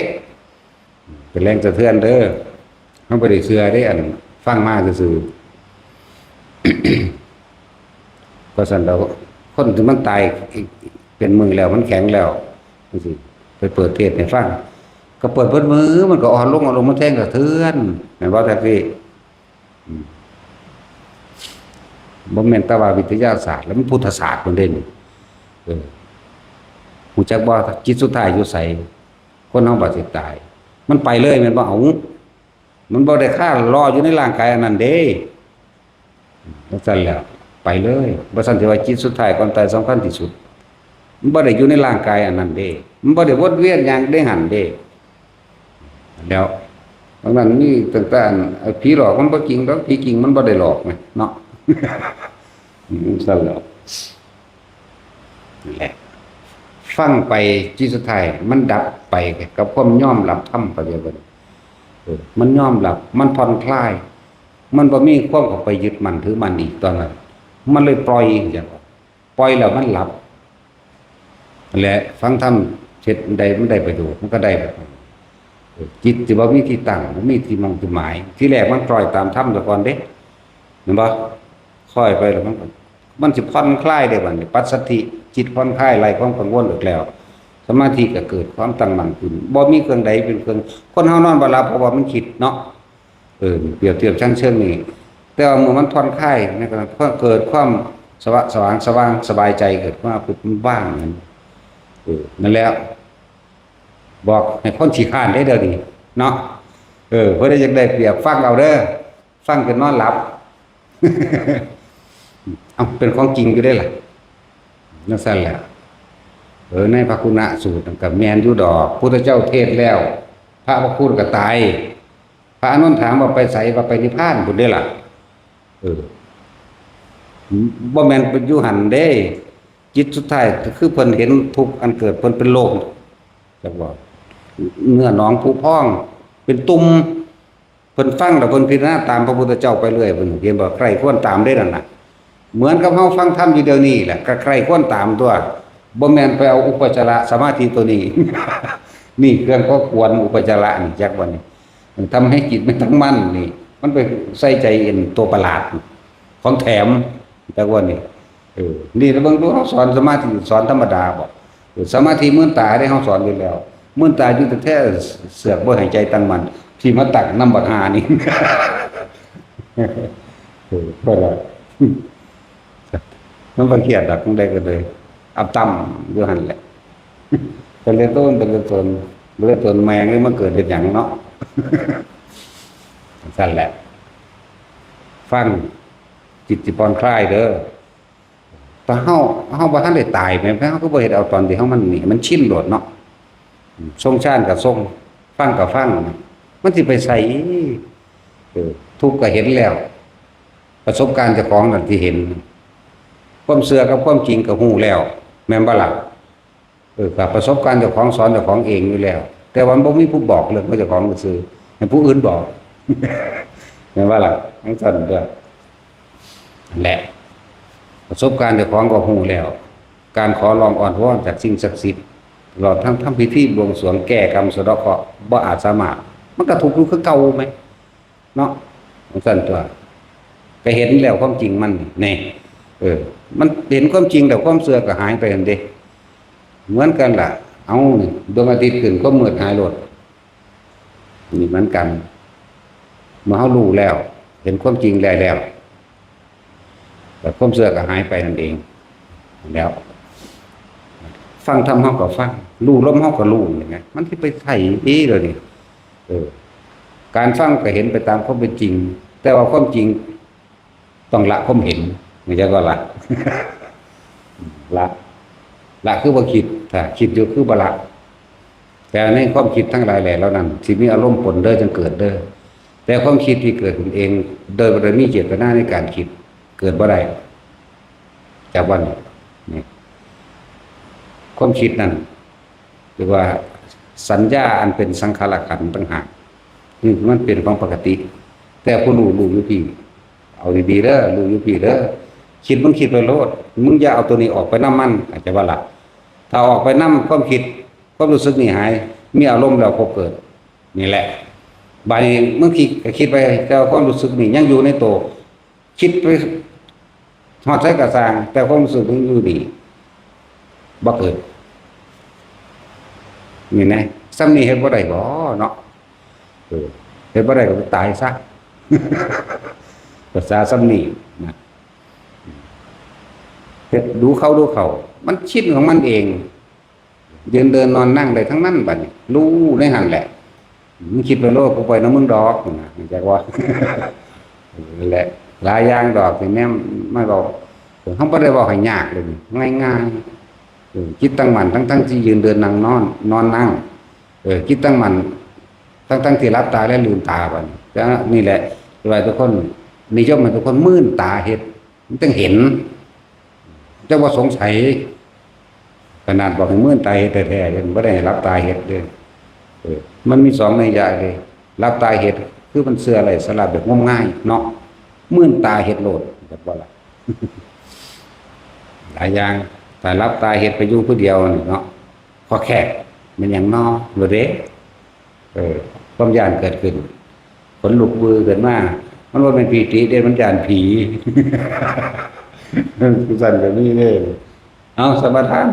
ເປັນແຮງສະເທືອນເດີ ເຮົາບໍ່ໄດ້ເຊື່ອເດ້ ອັນຟັງມາຊື່ໆ. ເພາະຊັ້ນແລ້ວ ຄົນທີ່ມັນຕາຍເປັນມື້ແລ້ວ ມັນແຂງແລ້ວ ຈັ່ງຊີ້ ໄປເປີດເທດໃຫ້ຟັງ ກໍເປີດເບິດມື້ ມັນກໍອ່ອນລົງ ອ່ອນລົງ ມັນແຮງສະເທືອນ ແມ່ນບໍ່ ແທັກຊີ? ອືມ ບໍ່ແມ່ນແຕ່ວ່າວິທະຍາສາດ ແລ້ວມັນພຸດທະສາດພຸ້ນເດ້ນີ້. ເອີ ຮູ້ຈັກບໍ່ ຈິດສຸດທ້າຍຢູ່ໃສ? ຄົນເຮົາບັດຊິຕາຍ ມັນໄປເລີຍແມ່ນບໍ່? ເອົ້າ ມັນບໍ່ໄດ້ຄາລໍຢູ່ໃນຮ່າງກາຍອັນນັ້ນເດ້. ຈັ່ງຊັ້ນແລ້ວ ໄປເລີຍ. ບໍ່ຊັ້ນຊິວ່າຈິດສຸດທ້າຍກ່ອນຕາຍສຳຄັນທີ່ສຸດ. ມັນບໍ່ໄດ້ຢູ່ໃນຮ່າງກາຍອັນນັ້ນເດ້. ມັນບໍ່ໄດ້ວົນວຽນຫຍັງໃນຫັ້ນເດ້. ແລ້ວ ດັ່ງນັ້ນມີຕັ້ງແຕ່ອັນ ເອີ ຜີຫຼອກມັນບໍ່ຈິງດອກ. ຜີຈິງມັນບໍ່ໄດ້ຫຼອກນະເນາະ. ອືມ ຊັ້ນແຫຼະ. ນັ້ນແຫຼະ ຟັງໄປ ຈິດສຸດທ້າຍມັນດັບໄປກັບຄວາມຍອມຮັບທຳ ເຂົ້າໃຈບໍ່? ເອີ ມັນຍອມຮັບ ມັນຜ່ອນຄລາຍ ມັນບໍ່ມີຄວາມເຂົ້າໄປຍຶດໝັ້ນຖືໝັ້ນອີກຕອນນັ້ນ ມັນເລີຍປ່ອຍ ຈັ່ງຊີ້ ປ່ອຍແລ້ວມັນຫຼັບ. ແລະ ຟັງທຳເຮັດໃດມັນໄດ້ປະໂຫຍດ ມັນກໍໄດ້ແບບນັ້ນ. ເອີ ຈິດຊິບໍ່ມີທີ່ຕັ້ງ ບໍ່ມີທີ່ໝ່ອງທີ່ໝາຍ. ທີແລກມັນຄ່ອຍຕາມທຳຊະກ່ອນເດ້ ແມ່ນບໍ່? ຄ່ອຍໄປແລ້ວມັນກໍ ມັນຊິຜ່ອນຄລາຍເດ້ບັດນີ້ ປັດສະທິ ຈິດຜ່ອນຄາຍ ໄລ່ຄວາມກັງວົນອອກແລ້ວ ສະມາທິກໍເກີດຄວາມຕັ້ງໝັ້ນຂຶ້ນ ບໍ່ມີເຄື່ອງໃດເປັນເຄື່ອງ ຄົນເຮົານອນບໍ່ຫຼັບ ເພາະວ່າມັນຄິດເນາະ. ເອີ ປຽບທຽບຊັ້ນເຊີງນີ້ ແຕ່ວ່າເມື່ອມັນຜ່ອນຄາຍ ມັນກໍເກີດຄວາມສະຫວ່າງ ສະຫວ່າງ ສະຫວ່າງ ສະບາຍໃຈ ເກີດຄວາມວ່າງ. ເອີ ນັ້ນແຫຼະ ບອກໃຫ້ຄົນຂີ້ຄ້ານເດ້ດຽວນີ້ເນາະ. ເອີ ຜູ້ໃດຢາກໄດ້ປຽບ ຟັງເອົາເດີ ຟັງຈົນນອນຫຼັບ. ເອົ້າ ເປັນຂອງຈິງຢູ່ເດ້ລະ ຈັ່ງຊັ້ນແຫຼະ. ເອີ ໃນພະຄຸນນະສູດນັ້ນກໍແມ່ນຢູ່ດອກ ພຸດທະເຈົ້າເທດແລ້ວ ພະພະຄູນກໍຕາຍ. ພະອານົນຖາມວ່າໄປໃສ? ວ່າໄປນິບພານພຸ້ນເດ້ລະ. ເອີ ບໍ່ແມ່ນໄປຢູ່ຫັ້ນເດ້. ຈິດສຸດທ້າຍຄືເພິ່ນເຫັນທຸກອັນເກີດ ເພິ່ນເປັນໂລກ ຈັກວ່າເນື້ອໜອງຜຸພອງ ເປັນຕຸ່ມ. ເພິ່ນຟັງແລ້ວເພິ່ນພິຈາລະນາຕາມພະພຸດທະເຈົ້າໄປເລື້ອຍ ເພິ່ນເຫັນບໍ່? ໃຄ່ຄວນຕາມເດ້ນັ້ນນະ. ເໝືອນກັບເຮົາຟັງທຳຢູ່ດຽວນີ້ແຫຼະ ກໍໃຄ່ຄວນຕາມຕົວະ. ບໍ່ແມ່ນໄປເອົາອຸປະຈາລະສະມາທິໂຕນີ້ ນີ້ເຄື່ອງກໍ່ກວນອຸປະຈາລະນີ້ ຈັກບໍ່ນີ້? ທຳໃຫ້ຈິດມັນຕັ້ງໝັ້ນນີ້ ມັນໄປໃສ່ໃຈອັນຕົວປະຫຼາດ ຂອງແຖມ ຈັກວ່ານີ້. ເອີ ນີ້ລະເບິ່ງດູ ເຮົາສອນສະມາທິ ສອນທຳມະດາບໍ? ເອີ ສະມາທິມືນຕາເດ້ ເຮົາສອນຢູ່ແລ້ວ. ມືນຕາຢູ່ແທ້ໆ ເຊືອກບໍ່ໃຫ້ໃຈຕັ້ງໝັ້ນ ທີ່ມາຕັ້ງນຳບັກຫ່ານີ້. ເອີ ບໍ່ໄດ້ ມັນບໍ່ຄຽດດອກ ຈັ່ງໃດກໍເລີຍອັບຕຳຢູ່ຫັ້ນແຫຼະ. ເປັນເລື່ອງຕົ້ນ ເປັນເລື່ອງຕົ້ນ ເລື່ອງຕົ້ນແມ່ງນີ້ມາເກີດເຮັດຫຍັງເນາະ? ຊັ້ນແຫຼະ ຟັງ ຈິດຊິຜ່ອນຄລາຍເດີ. ຖ້າເຮົາ ເຮົາບໍ່ທັນໄດ້ຕາຍແໝ ເຮົາກໍບໍ່ເຮັດເອົາຕອນທີ່ເຮົາມັນນີ້ ໃຫ້ມັນຊິນໂລດເນາະ. ຊົງຊານກໍຊົງ ຟັງກໍຟັງ ມັນຊິໄປໃສ? ເອີ ທຸກກໍເຫັນແລ້ວ ປະສົບການເຈົ້າຂອງນັ້ນທີ່ເຫັນ ຄວາມເຊື່ອກັບຄວາມຈິງກໍຮູ້ແລ້ວ ແມ່ນບໍ່ລະ? ເອີ ກໍປະສົບການເຈົ້າຂອງສອນເຈົ້າຂອງເອງຢູ່ແລ້ວ ແຕ່ວ່າມັນບໍ່ມີຜູ້ບອກເລື່ອງຂອງເຈົ້າຂອງຊື່ໆ ໃຫ້ຜູ້ອື່ນບອກ ແມ່ນບໍ່ລະ? ຈັ່ງຊັ້ນຕົວະ ນັ້ນແຫຼະ ປະສົບການເຈົ້າຂອງກໍຮູ້ແລ້ວ ການຂໍຮ້ອງອ້ອນວອນຈາກສິ່ງສັກສິດ ຕະຫຼອດທັງທຳພິທີບວງສວງແກ້ກຳສະເດາະເຄາະ ບໍ່ອາດສາມາດ ມັນກໍທຸກຢູ່ຄືເກົ່າແໝ ເນາະ ຈັ່ງຊັ້ນຕົວະ ກໍເຫັນແລ້ວຄວາມຈິງມັນນີ້ ເອີ ມັນເຫັນຄວາມຈິງແລ້ວ ຄວາມເຊື່ອກໍຫາຍໄປຫັ້ນເດ້ ເໝືອນກັນລະ. ເອົາ ດວງອາທິດຂຶ້ນ ຄວາມມືດຫາຍໂລດ ນີ້ເໝືອນກັນ ເມື່ອເຮົາຮູ້ແລ້ວ ເຫັນຄວາມຈິງໄດ້ແລ້ວ ແລ້ວຄວາມເຊື່ອກໍຫາຍໄປນັ້ນເອງແລ້ວ. ຟັງທຳເຮົາກໍຟັງ ຮູ້ລົມເຮົາກໍຮູ້ ເຫັນໄໝ? ມັນຊິໄປໃສອີກດຽວນີ້? ເອີ ການຟັງກໍເຫັນໄປຕາມຄວາມເປັນຈິງ ແຕ່ວ່າຄວາມຈິງຕ້ອງລະຄວາມເຫັນ ເຂົ້າໃຈບໍ່ລະ? ລະ ລະຄືບໍ່ຄິດ ຖ້າຄິດຢູ່ຄືບໍ່ລະ. ແຕ່ໃນຄວາມຄິດທັງຫຼາຍແຫຼະເຫຼົ່ານັ້ນ ຊິມີອາລົມປົນເດີ ຈຶ່ງເກີດເດີ ແຕ່ຄວາມຄິດທີ່ເກີດຂຶ້ນເອງ ໂດຍບໍ່ໄດ້ມີເຈດຕະນາໃນການຄິດ ເກີດບໍ່ໄດ້ ຈັກວ່ານີ້ ຄວາມຄິດນັ້ນ ຫຼືວ່າສັນຍາອັນເປັນສັງຂາລະຂັນຕ່າງຫາກ ນີ້ມັນເປັນຂອງປົກກະຕິ ແຕ່ຜູ້ຮູ້ ຮູ້ຢູ່ພີ້ ເອົາດີໆເດີ ຮູ້ຢູ່ພີ້ເດີ ຄິດມຶງຄິດໄປໂລດ ມຶງຢ່າເອົາໂຕນີ້ອອກໄປນຳມັນ ເຂົ້າໃຈບໍ່ລະ? ຖ້າອອກໄປນຳຄວາມຄິດ ຄວາມຮູ້ສຶກນີ້ຫາຍ ມີອາລົມແລ້ວພົບເກີດ ນີ້ແຫຼະ. ບາດນີ້ບາງທີກໍຄິດໄປ ແຕ່ວ່າຄວາມຮູ້ສຶກນີ້ຍັງຢູ່ໃນໂຕ ຄິດໄປຮອດໃສກໍຊ່າງ ແຕ່ຄວາມຮູ້ສຶກມັນຢູ່ນີ້ ບໍ່ເກີດ. ນີ້ນະ ສ່ຳນີ້ເຮັດບໍ່ໄດ້ບໍເນາະ? ເອີ ເຮັດບໍ່ໄດ້ກໍໄປຕາຍຊະ ພາສາສ່ຳນີ້ນະ. ເຮັດດູເຂົ້າດູເຂົ້າ ມັນຊິນຂອງມັນເອງ. ຢືນເດີນນອນນັ່ງໄດ້ທັງນັ້ນ ບາດນີ້ ຮູ້ໃນຫັ້ນແຫຼະ. ມຶງຄິດໄປໂລດ ກູໄປນຳມຶງດອກ ຫັ້ນນະ ເຂົ້າໃຈບໍ່? ເອີ ນັ້ນແຫຼະ ຫຼາຍຢ່າງດອກທີ່ແນມມາເວົ້າ. ເຮົາບໍ່ໄດ້ເວົ້າໃຫ້ຍາກເດ້ ງ່າຍໆ. ເອີ ຈິດຕັ້ງໝັ້ນ ທັງໆທີ່ຢືນເດີນນັ່ງນອນ ນອນນັ່ງ ເອີ ຈິດຕັ້ງໝັ້ນ ທັງໆທີ່ຫຼັບຕາ ແລະ ລືມຕາ ບາດນີ້. ແຕ່ນີ້ແຫຼະ ທີ່ວ່າທຸກຄົນນິຍົມໃຫ້ທຸກຄົນມືນຕາເຮັດ ມັນຈຶ່ງເຫັນ ແຕ່ວ່າສົງໄສ ຂະໜາດບອກໃຫ້ມືນຕາເຮັດແທ້ໆ ຍັງບໍ່ໄດ້ໃຫ້ຫຼັບຕາເຮັດເດ້. ເອີ ມັນມີສອງໄນຍະເດ້ ຫຼັບຕາເຮັດ ຄືມັນເຊື່ອໄຮ້ສາລະແບບງົມງາຍເນາະ ມືນຕາເຮັດໂລດ ເຫັນບໍ່ລະ? ຫຼາຍຢ່າງ ຖ້າຫຼັບຕາເຮັດໄປຢູ່ຜູ້ດຽວນີ້ເນາະ ຄອກແຄກ ແມ່ນຫຍັງນໍ ໂລດເດ້. ເອີ ຄວາມຢ້ານເກີດຂຶ້ນ ຂົນລຸກວືຂຶ້ນມາ ມັນບໍ່ແມ່ນປີຕິເດ້ ມັນຢ້ານຜີ ຈັ່ງຊັ້ນກໍມີເດ້. ເອົາ ສະມາທານ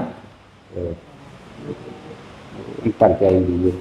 ເອີ ຕັ້ງໃຈດີຢູ່.